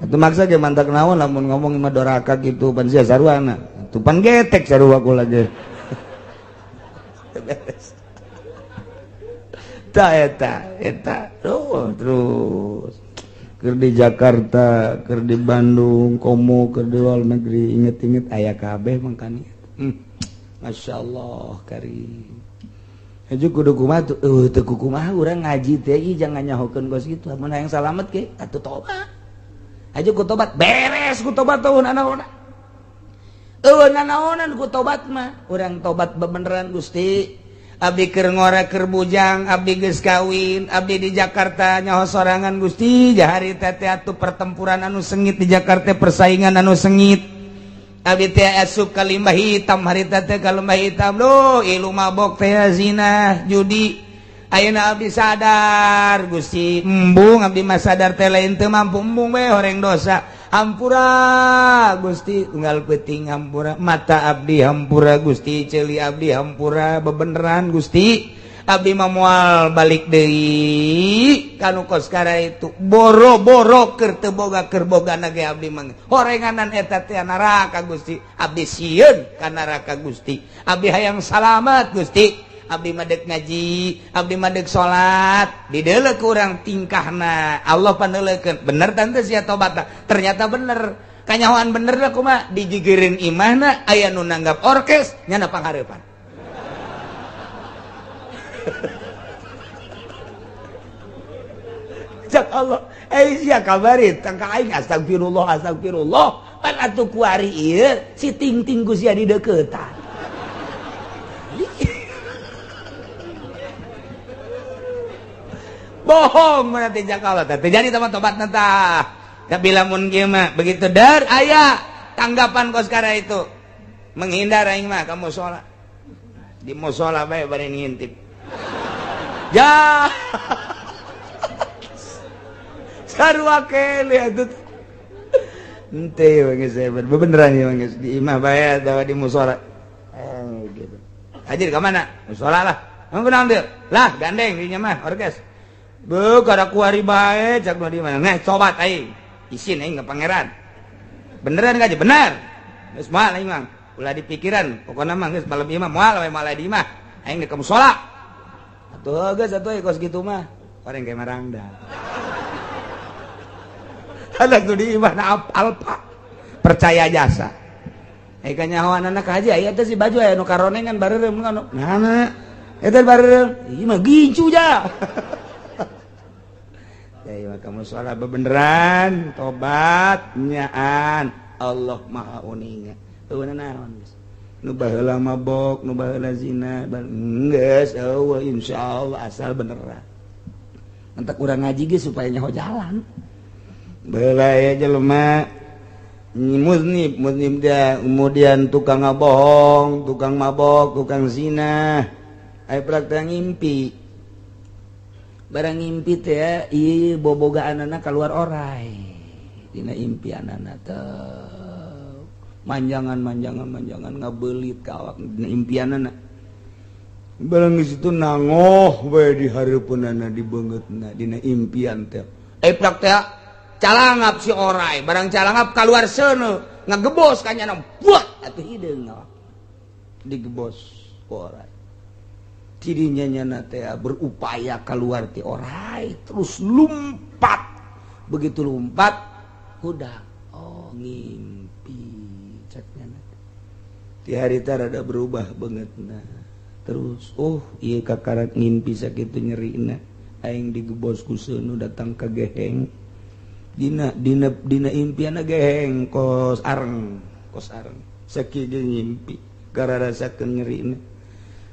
Atuh maksa ge mantak naon lamun ngomong mah doraka kitu pan sia saruana. Atuh pan getek sarua kula ge. Beres. Ta eta eta terus keur di Jakarta, keur di Bandung, komo keur di luar negeri, inget-inget aya kabeh mangkani. Masya Allah karim. Haju kudu kumaha tuh, teu kumaha urang ngaji teh ieu jangan nyahokeun kos kitu. Mun hayang salamet ge atuh tobat. Haju ku tobat, beres ku tobat tahun anaona. Eueuh nanaonan ku tobat mah. Urang tobat bebeneran Gusti. Abdi keur ngora keur bujang, abdi geus kawin, abdi di Jakarta nyaho sorangan Gusti, jahari teh atuh pertempuran anu sengit di Jakarta, persaingan anu sengit. Abdi teh asup ka limbah hitam harita teh ka lembah hitam loh, ilu mabok teh zina, judi. Ayeuna abdi sadar Gusti, embung abdi mah sadar teh lain teu mampu embung we horeng dosa. Hampura Gusti unggal peuting hampura mata abdi hampura Gusti ceuli abdi hampura bebeneran Gusti abdi mah moal balik deui kanu kos kara itu boro-boro keur teu boga keur bogana ge abdi mah horenganan eta teh neraka Gusti abdi sieun ka neraka Gusti abdi hayang salamet Gusti abdi mah deuk ngaji abdi mah deuk salat dideuleu ku urang tingkahna Allah pandeuleukeun bener tante sia tobat ternyata bener kanyahoan bener lah kumaha digigireun imahna aya nu nanggap orkes nyana panghareupan. Cak Allah sia kabari tangka aing astagfirullah astagfirullah pan atuh kuari ieu si ting-ting ku sia dideuketan. Bohong berarti Jakarta terjadi teman tobat nentah tapi lamun kieu mah begitu dar aya tanggapan kos kara itu menghindar aing mah ka musala di musala bae bari ngintip ja sarua kele atuh henteu geus bebeneran ieu geus di imah bae atawa di musala gitu hadir ka mana musala lah mun ambil lah gandeng dinya mah orkes Beuh kada kuari bae cak di mana neh tobat aing isin aing ka pangeran beneran gaji bener geus moal aing mah ulah dipikiran pokona mah geus malam ieu mah moal we malah di imah aing ka musala atuh geus atuh kos kitu mah Orang kayak marangda. Ada tuh di mana alpa percaya jasa. Eh, kanyahoan anak aja aya teh si baju aya nu karonengan bareureum nu nah eta bareureum ieu mah gincu ja. Ya ieu mah kamu salah bebeneran tobat nyaan Allah Maha Uninga. Eueuh naon geus. Nu baheula mabok, nu baheula zina, geus eueuh insyaallah asal beneran. Entak urang ngaji ge supaya nyaho jalan. Baheula aya jelema muznib, muznib dia kemudian tukang ngabohong, tukang mabok, tukang zina. Aya praktek ngimpi. Barang ngimpi teh ieu bobogaanana keluar orai. Dina impianana teh manjangan manjangan manjangan ngabelit ka awak dina impianana. Barang di situ nangoh bae di hareupeunana di beungeutna dina impian teh. Eh, praktek calangap si orai, barang calangap keluar seuneu ngagebos ka nyana buat atuh hideung digebos ku orai. Tidinya nyana teh berupaya keluar ti orai terus lompat, begitu lompat udah, oh, ngimpi cek nyana. Ti harita rada berubah banget. Nah terus, oh iya, kakarak ngimpi sakitu nyerina aing digebos ku seuneu datang ke geheng dina dina dina impian geheng kos areng, kos areng. Sakieu ngimpi gara rasakeun nyerina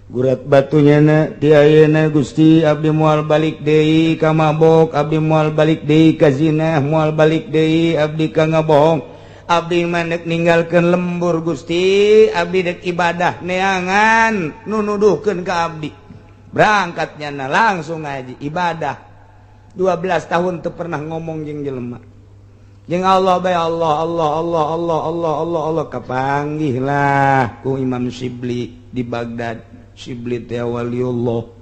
gurat batunya na di ayeuna. Gusti, abdi moal balik deui ka mabok, abdi moal balik deui ka zina, moal balik deui abdi ka ngabohong. Abdi mah nek ninggalkeun lembur, Gusti. Abdi dek ibadah neangan nu nuduhkeun ka abdi. Berangkatnya na langsung ngaji ibadah 12 tahun teu pernah ngomong jeung jelema, jeung Allah bae. Allah, Allah, Allah, Allah, Allah, Allah, Allah. Kapanggih lah ku Imam Syibli di Baghdad. Syibli teh waliullah.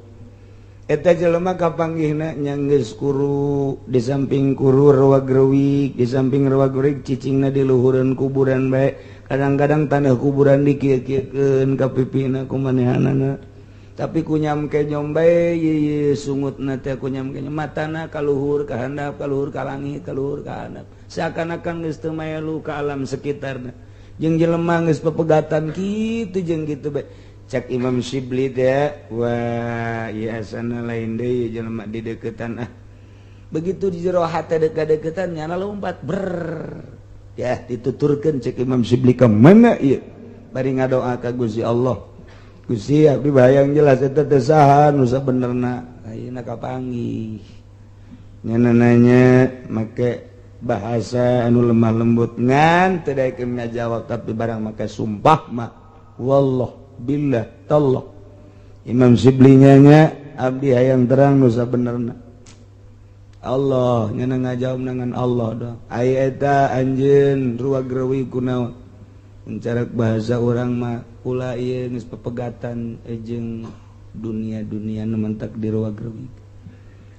Eta jelema kapanggihna nya geus kuru, di samping kuru rewag-rewig, di samping rewag-rewig cicingna di luhureun kuburan bae. Kadang-kadang tanah kuburan dikieu-kieukeun ka pipina ku manehanana, tapi kunyam kenyom bae ye sungutna teh, kunyam kenyom, matana kaluhur ka handap, kaluhur ka langit, kaluhur ka handap, seakan-akan geus teu maelu ka alam sekitarna jeung jelema, geus pepegatan kitu jeung kitu bae. Cek Imam Syibli teh, wah ieu asana lain deui jelema di deketan. Ah, begitu di jero hate deket-deketan nyana lompat ber ya dituturkeun. Cek Imam Syibli, ka mana ieu? Bari ngadoa ka Gusti Allah, Gusti, abdi bayang jelas eta teh saha nu sabenerna. Ayeuna kapanggih nya nanya make bahasa anu lemah lembut ngan teu daekeun ngajawab, tapi barang make sumpah mah wallah billah tallah. Imam Syibli nya, abdi hayang terang nu sabenerna. Allah nyana ngajawab dengan Allah doang. Aya eta anjeun ruag-rewi kunaon? Mencarak bahasa orang mah kula ieu geus pepegatan jeung dunia-dunia nu mentak di ruag-rewig.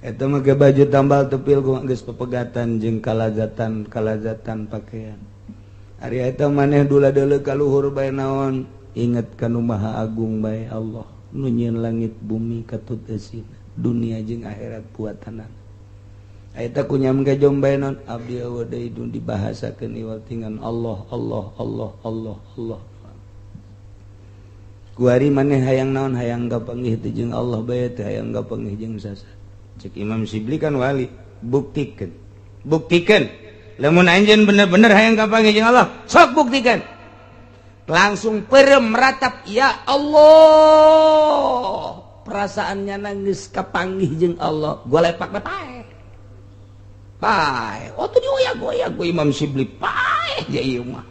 Eta mah baju tambal tepil geus pepegatan jeung kalazatan kalazatan pakaian. Ari eta maneh dula deuleu ka luhur bae naon? Inget ka nu Maha Agung bae, Allah nu nyieun langit bumi katut eusina, dunia jeung akhirat buatanana. Eta kunyam gejom bae naon? Abdi eueuh deui nu dibahasakeun iwal tingan Allah, Allah, Allah, Allah, Allah. Kuari maneh hayang naon? Hayang kapanggih teh jeung Allah bae teh, hayang kapanggih jeung sasa? Cek Imam Syibli, kan wali, buktikan, buktikan lamun anjeun bener-bener hayang kapanggih jeung Allah, sok buktikan. Langsung perem meratap, ya Allah, perasaannya nangis kapanggih jeung Allah, golepak pae pae. Oh tuh dioyak-goyak gue Imam Syibli, pae ya ieu mah.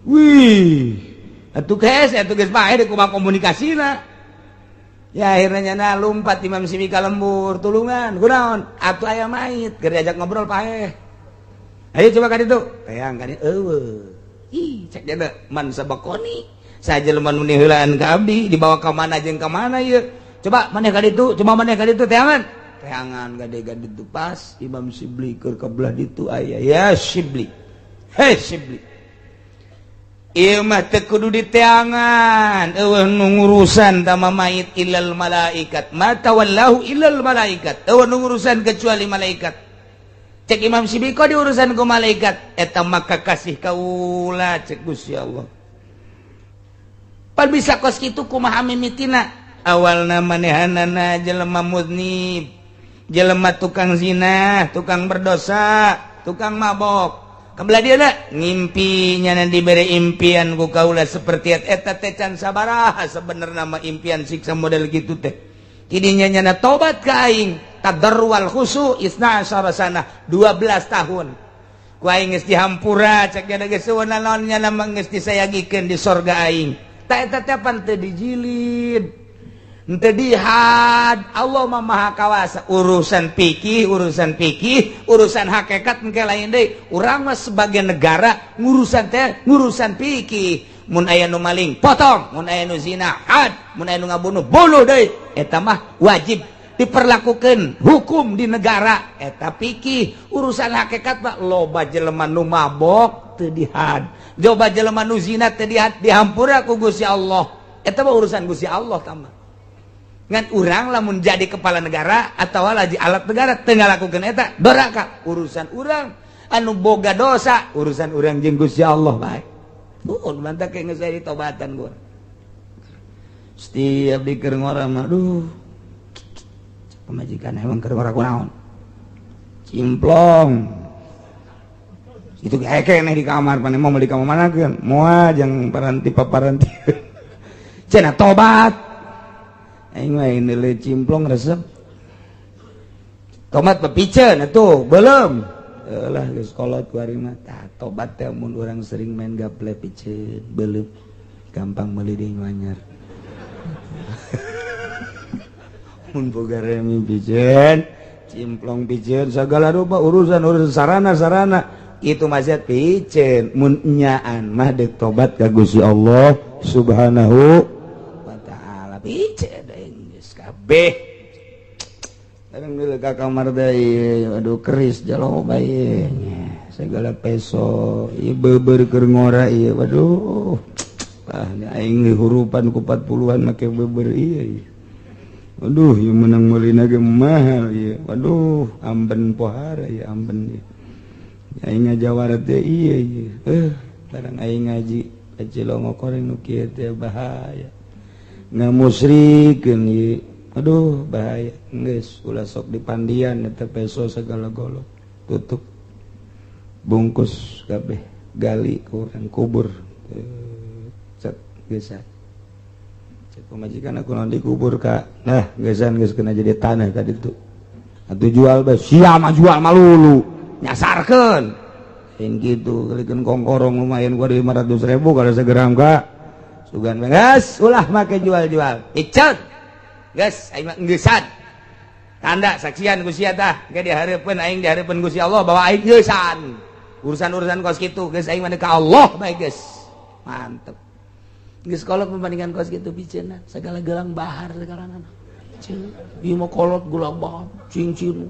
Wih atuh geus, atuh geus pae deuk kumaha komunikasina ya. Akhirnya nyana lompat Imam Syibli ka lembur, tulungan kunaon atuh, aya mayit keur diajak ngobrol pae. Ayo coba ka ditu, hayang ka dieu eueuh. Ih, cek dia man sabakoni saja jelema nu heulaan ka abdi, dibawa ka mana jeung ka mana ieu? Coba maneh ka ditu, coba maneh ka ditu, teangan teangan gade-gade itu. Pas Imam Syibli keur ka belah ditu aya, ya Syibli, hei Syibli. Ieu mah teu kudu diteangan, eueuh nu ngurusan tama mayit illal malaikat, ma tawallahu illal malaikat, eueuh nu ngurusan kecuali malaikat. Cek Imam Sibiko diurusan ku malaikat, eta maka kasih kaula cek Gusti Allah. Pan bisa kos kitu kumaha mimitina? Awalna manehanana jelema muznib, jelema tukang zina, tukang berdosa, tukang mabok. Kebelah dia nak ngimpinya nanti diberi impian ku kaula seperti eta teh can sabaraha sebenarnya nama impian siksa model gitu teh. Kidinya nyana tobat ka aing tadarrual khusu isna asyara sana 12 tahun. Ku aing geus dihampura cek nya geus naon nya mah geus disayagikeun di sorga aing. Ta eta teh pan teu dijilid. Henteu dihad, Allah mah maha kawasa. Urusan pikih, urusan hakikat engke lain deui. Urang mah sebagai negara ngurusan teh ngurusan pikih. Mun aya nu maling potong, mun aya nu zina had, mun aya nu ngabunuh bunuh deui. Eta mah wajib diperlakukan hukum di negara. Eta pikih, urusan hakikat mah loba jelema nu mabok teu dihad, loba jelema nu zina teu dihad, dihampura ku Gusti Allah. Eta mah urusan Gusti Allah tah. Ngan urang lamun jadi kepala negara atau lagi alat negara teu ngalakukeun eta doraka, urusan urang anu boga dosa, urusan urang jeung Gusti Allah bae. Tuh mantap kayak geus ditobatan gua. Setiap di keur ngora mah aduh. Pamajikan emang keur ngora kunaon? Cimplong. Itu kayak keneh di kamar, pane mau di kamar mana keun? Moal jang paranti paparanti. Cenah tobat. Aing mah nilai cimplong resep. Tomat pepiceun atuh, belum. Lah geus kolot ku ari mah. Tah tobat teh mun urang sering main gaple piceun, belum. Gampang meuli deui anyar. Mun boga remi piceun, cimplong piceun, segala rupa urusan-urusan sarana-sarana itu maksiat piceun. Mun nyaan mah deuk tobat ka Gusti Allah Subhanahu wa taala piceun. Kabeh kadang dulu ka kamar deui, aduh keris jalo bae segala peso ieu beber keur ngora ieu, waduh ah aing hurupan ku 40-an make beber ieu, waduh ieu menang meulina ge mahal ieu, waduh amben pohara ieu amben ieu aing ngajawara teh ieu ieu barang aing ngaji kacilongo koreng nu kieu teh bahaya ngamusrikeun ieu. Aduh bahaya geus ulah sok dipandian eta peso segala golok tutup bungkus kabeh gali kurang kubur cet geus cek pamajikan aku naon dikubur ka nah geusan geus kena jadi tanah ka ditu atuh jual bae sia mah jual malulu nyasarkeun lain kitu kalikeun kongkorong lumayan gua 500.000 kalau segeram ka sugan geus ulah make jual-jual icet geus aing mah geusan tanda saksian ku sia tah ge dihareupeun aing dihareupeun Gusti Allah bahwa aing geusan urusan-urusan kos kitu geus aing mah ka Allah bae geus mantep geus kolot perbandingan kos kitu piceunna segala gelang bahar segala nana ieu mah kolot gelang bahar cincin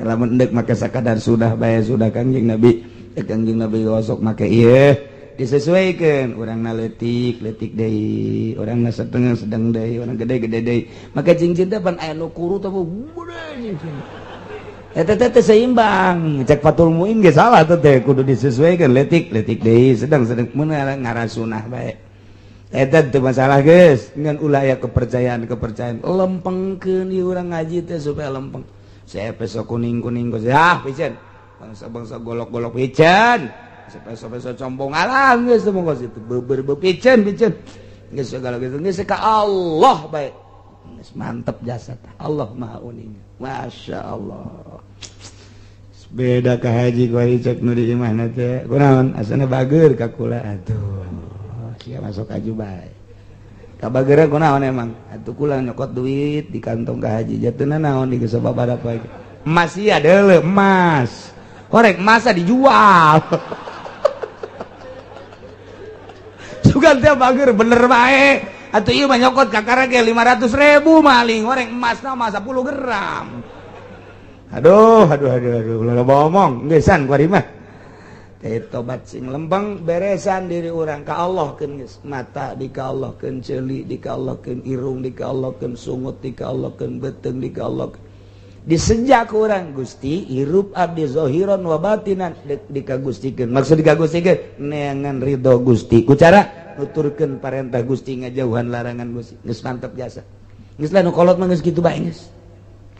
lamun endek make sakadar sudah bae sudah Kangjeng Nabi, Kangjeng Nabi osok make ieu disesuaikan urangna leutik leutik deui, urangna setengah sedang deui, urang gede-gede deui make cincin teh pan aya nu kuru teh gede cincin eta teh seimbang cek Fatul Muin ge salah teh kudu disesuaikan leutik leutik deui sedang sedang mun ngarasunah bae. Eta teu masalah geus ngan ulah aya kepercayaan-kepercayaan lempengkeun ieu urang ngaji teh supaya lempeng. Saya peso kuning-kuning geus ah piceun. Bangsa-bangsa golok-golok piceun. Peso-peso combong alah geus teu monggo situ beber piceun piceun. Geus segala geus geus ka Allah bae. Geus mantep jasa Allah Maha Uning. Masya Allah. Beda ka haji ku cek nu di imahna teh. Kunaon asana bager ka kula atuh. Sia masuk aju bae. Kabagera kunaon emang? Atuh kula nyokot duit di kantong ka haji. Jatuhna naon di geus babadak bae. Emas ieu deuleu emas. Korek masa dijual. Sugan teh bager bener bae. Atuh ieu mah nyokot kakara ge 500 ribu, maling goreng emasna mah 10 gram. Aduh, aduh, aduh, aduh, ulah loba omong geusan ku mah. Teh tobat sing lembang, beresan diri urang ka Allah keun geus. Mata di ka Allah keun, ceuli di ka Allah keun, irung di ka Allah keun, sungut di ka Allah keun, beuteung di ka Allah keun. Disejak urang, Gusti, hirup abdi zohiron wa batinan dikagustikeun. Maksud dikagustikeun, neangan ridho Gusti ku cara nuturkeun parentah Gusti, ngajauhan larangan Gusti. Geus mantep jasa, geus lah. Nu kolot mah geus kitu bae, geus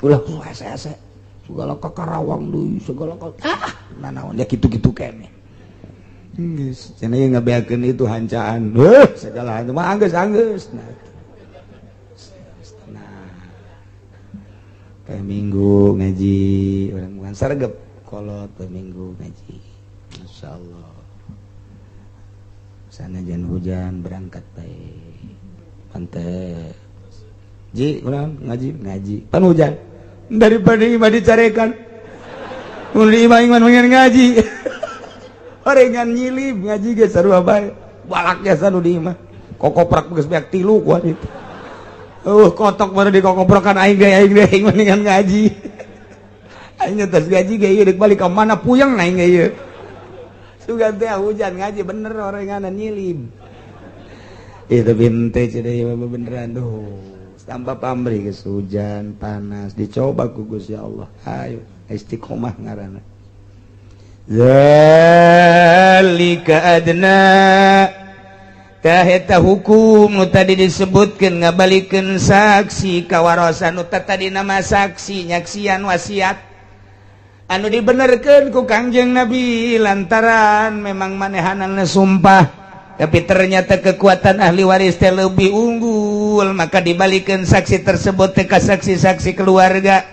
ulah asa-asa segala ka Karawang deui, segala ka ah nanaon ya, kitu-kitu keneh. Geus cenah ieu ngabeakeun itu hancaan heuh segala mah, anggeus anggeus. Nah, kayak Minggu ngaji, urang bukan sergep kolot. Minggu ngaji, Masya Allah, sana jangan hujan berangkat baik, pantai ji urang ngaji ngaji pan hujan, daripada imah dicarekan. Mun di imah iman ngaji orengan nyilib, ngaji ge sarua bae, balak jasa nu di imah kokoprak geus beak tilu ku itu. Kotok baru dikokoprokan aing ge, aing ge aing mendingan ngaji. Aing tos ngaji ge ieu dek balik ka mana, puyeng aing ge ieu. Sugan teh hujan ngaji bener orenganan nyilib. Itu binte cenah ieu beneran tuh. Tanpa pamrih geus hujan panas dicoba ku Gusti Allah. Ayo istiqomah ngaranna. Zalika adna. Taheta hukum nu tadi disebutkan, ngabalikeun saksi kawarosan nu tadi nama saksi nyaksian wasiat anu dibenerkeun ku Kangjeng Nabi lantaran memang manehanana sumpah, tapi ternyata kekuatan ahli waris teh lebih unggul, maka dibalikeun saksi tersebut teh ka saksi-saksi keluarga.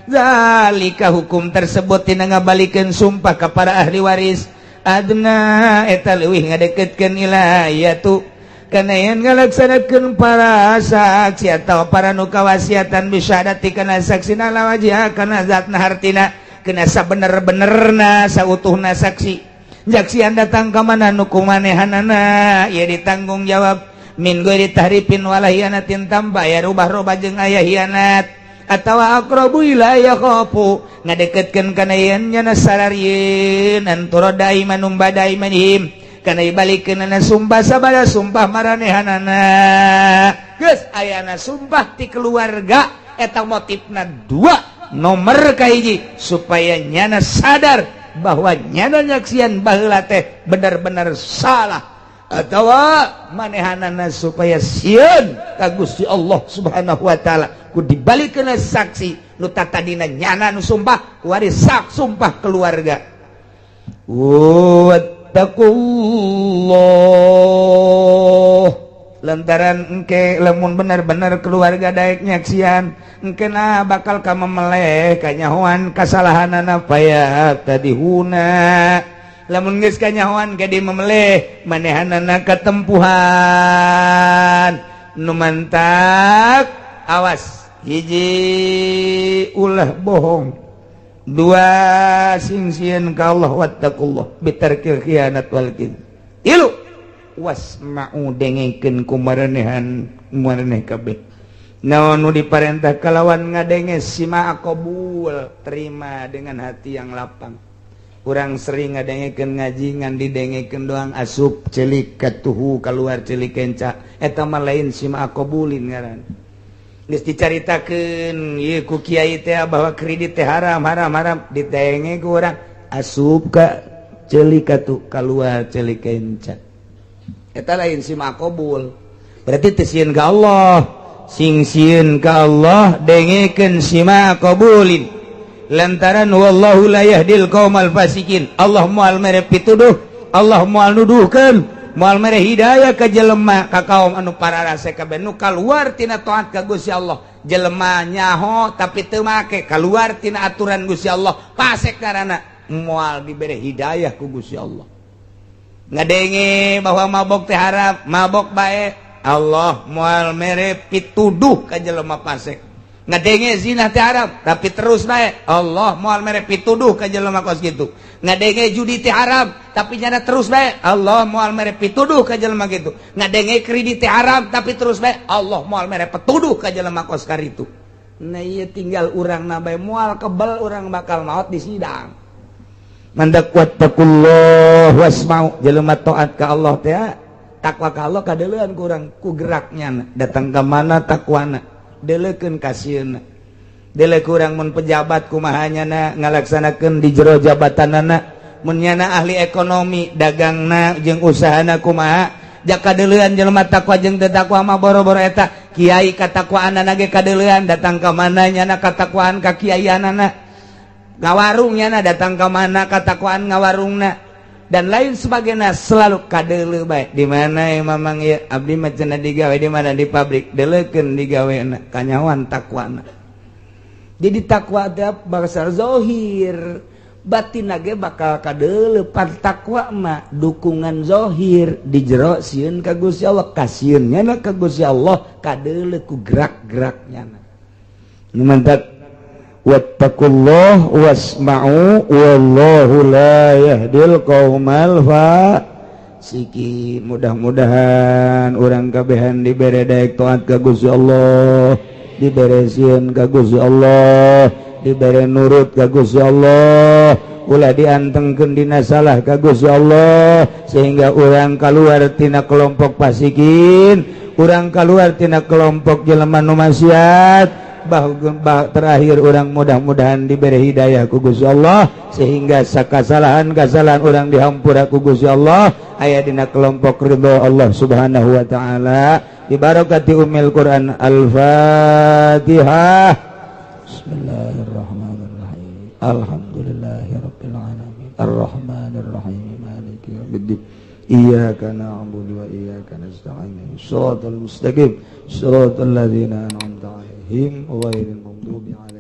Zalika, hukum tersebut tina ngabalikeun sumpah kepada ahli waris, adna, eta leuwih ngadeketkeun ila yatu kana yen ngalaksanakeun para saksi atau para nu kawasiatan bisyahadati kana saksi ala wajhiha, kana zatna, hartina kena sabener-benerna, sautuhna saksi. Jaksian datang ka mana nu kumanehanana ieu ditanggung jawab min ghairi tahrifin wala hianatin, tanpa aya rubah-rubah jeung aya hianat, atawa aqrabu ila yakhafu, ngadeketkeun kana yen nyana sararieun an turadda aimanum ba'da aimanihim, kana dibalikeun na sumpah sabada sumpah maranehanana. Geus ayana sumpah ti keluarga eta motifna dua. Nomor kahiji, supaya nyana sadar bahwa nyana nyaksian baheula teh benar-benar salah, atau manehanana supaya sieun ka Gusti Allah Subhanahu wa taala ku dibalikeun saksi nu tadina nyana nu sumpah waris sak sumpah keluarga. Wattaqullah, lantaran engke lamun benar-benar keluarga daek nyaksian, engke na bakal ka memeleh kanyahoan kasalahanana paya tadi huna. Lamun geus kanyahoan ge dimemeleh, manehanana katempuhan. Nu mantak awas, hiji ulah bohong, dua sing sieun ka Allah, wattaqullah bitarkil khianat wal kadzib, tilu wasma'u, dengekeun ku marenehan maraneh kabeh naon nu diparentah kalawan ngadenge, sima qabul, terima dengan hati yang lapang. Kurang sering ngadengekeun ngaji, ngan didengekeun doang, asup celik katuhu keluar celik kenca, eta mah lain sima qabulin ngaran. Geus dicaritakeun ieu ku kiai teh bahwa kredit teh haram haram haram, didenge ku urang, asup ka celik katuh keluar celik kenca, eta lain sima qabul. Berarti teu sieun ka Allah. Sing sieun ka Allah, dengekeun sima qabulin, lantaran wallahu la yahdil qaumal fasikin. Allah moal mere pituduh, Allah moal nuduhkeun, moal mere hidayah ka jelema, ka kaum anu pararase kabeh nu kaluar tina taat ka Gusti Allah. Jelema nyaho tapi teu make, kaluar tina aturan Gusti Allah, fasek karana moal dibere hidayah ku Gusti Allah. Ngadenge bahwa mabok teh haram, mabok bae, Allah moal mere pituduh ka jelema fasek. Ngadenge zina teh haram tapi terus bae, Allah moal mere pituduh ka jelema kos kitu. Ngadenge judi teh haram tapi nyana terus bae, Allah moal mere pituduh ka jelema kitu. Ngadenge kredit teh haram, tapi terus bae, Allah moal mere petuduh ka jelema kos karitu. Nah, ieu tinggal urang na bae, moal kebel urang bakal maot di sidang. Mandak wattaqullah wasma'u, jelema taat ka Allah teh, takwa ka Allah kadeuleun kurang ku geraknya, datang ka mana takwana, deleukeun kasieuna. Dele kurang mun pejabat kumaha nyana ngalaksanakeun di jero jabatanana, mun nyana ahli ekonomi dagangna jeung usahana kumaha, jaka deuleuan jelema takwa jeung teu takwa mah boro-boro eta. Kiai katakwaanana ge kadeuleun, datang ka mana nyana katakwaan ka kiaianana, ngawarung nyana datang ka mana katakwaan ngawarungna, dan lain sebagainya. Selalu kadeuleu bae. Di mana ya mamang ya? Abdi mah cenah digawe di mana? Di pabrik. Deleukeun digawena, kanyawan takwana. Jadi takwa teh bangsa zohir, batin ge bakal kadeuleu. Pan takwa mah dukungan zohir, di jero sieun ka Gusti Allah, kasieun nyana ka Gusti Allah kadeuleu ku gerak-geraknya. Nu mantak wattaqullah wasma'u wallahu la yahdil qaumal fasiqin. Mudah-mudahan urang kabehan dibere daek taat ka Gusti Allah, dibere sieun ka Gusti Allah, dibere nurut ka Gusti Allah, ulah diantengkeun dina salah ka Gusti Allah, sehingga urang keluar tina kelompok fasikin, urang keluar tina kelompok jelema nu maksiat. Bah, terakhir urang mudah-mudahan diberi hidayah ku Gusti Allah, sehingga sakasalahan-kasalahan urang dihampura ku Gusti Allah, aya dina kelompok ridho Allah Subhanahu wa taala, bibarakati ummil Quran. Al-Fatihah. Bismillahirrahmanirrahim. Alhamdulillahirabbil alamin, arrahmanirrahim, maliki yaumiddin, iyyaka na'budu wa iyyaka nasta'in, shiratal mustaqim, shiratal ladzina an'amta 'alaihim ghairil maghdubi 'alaihim.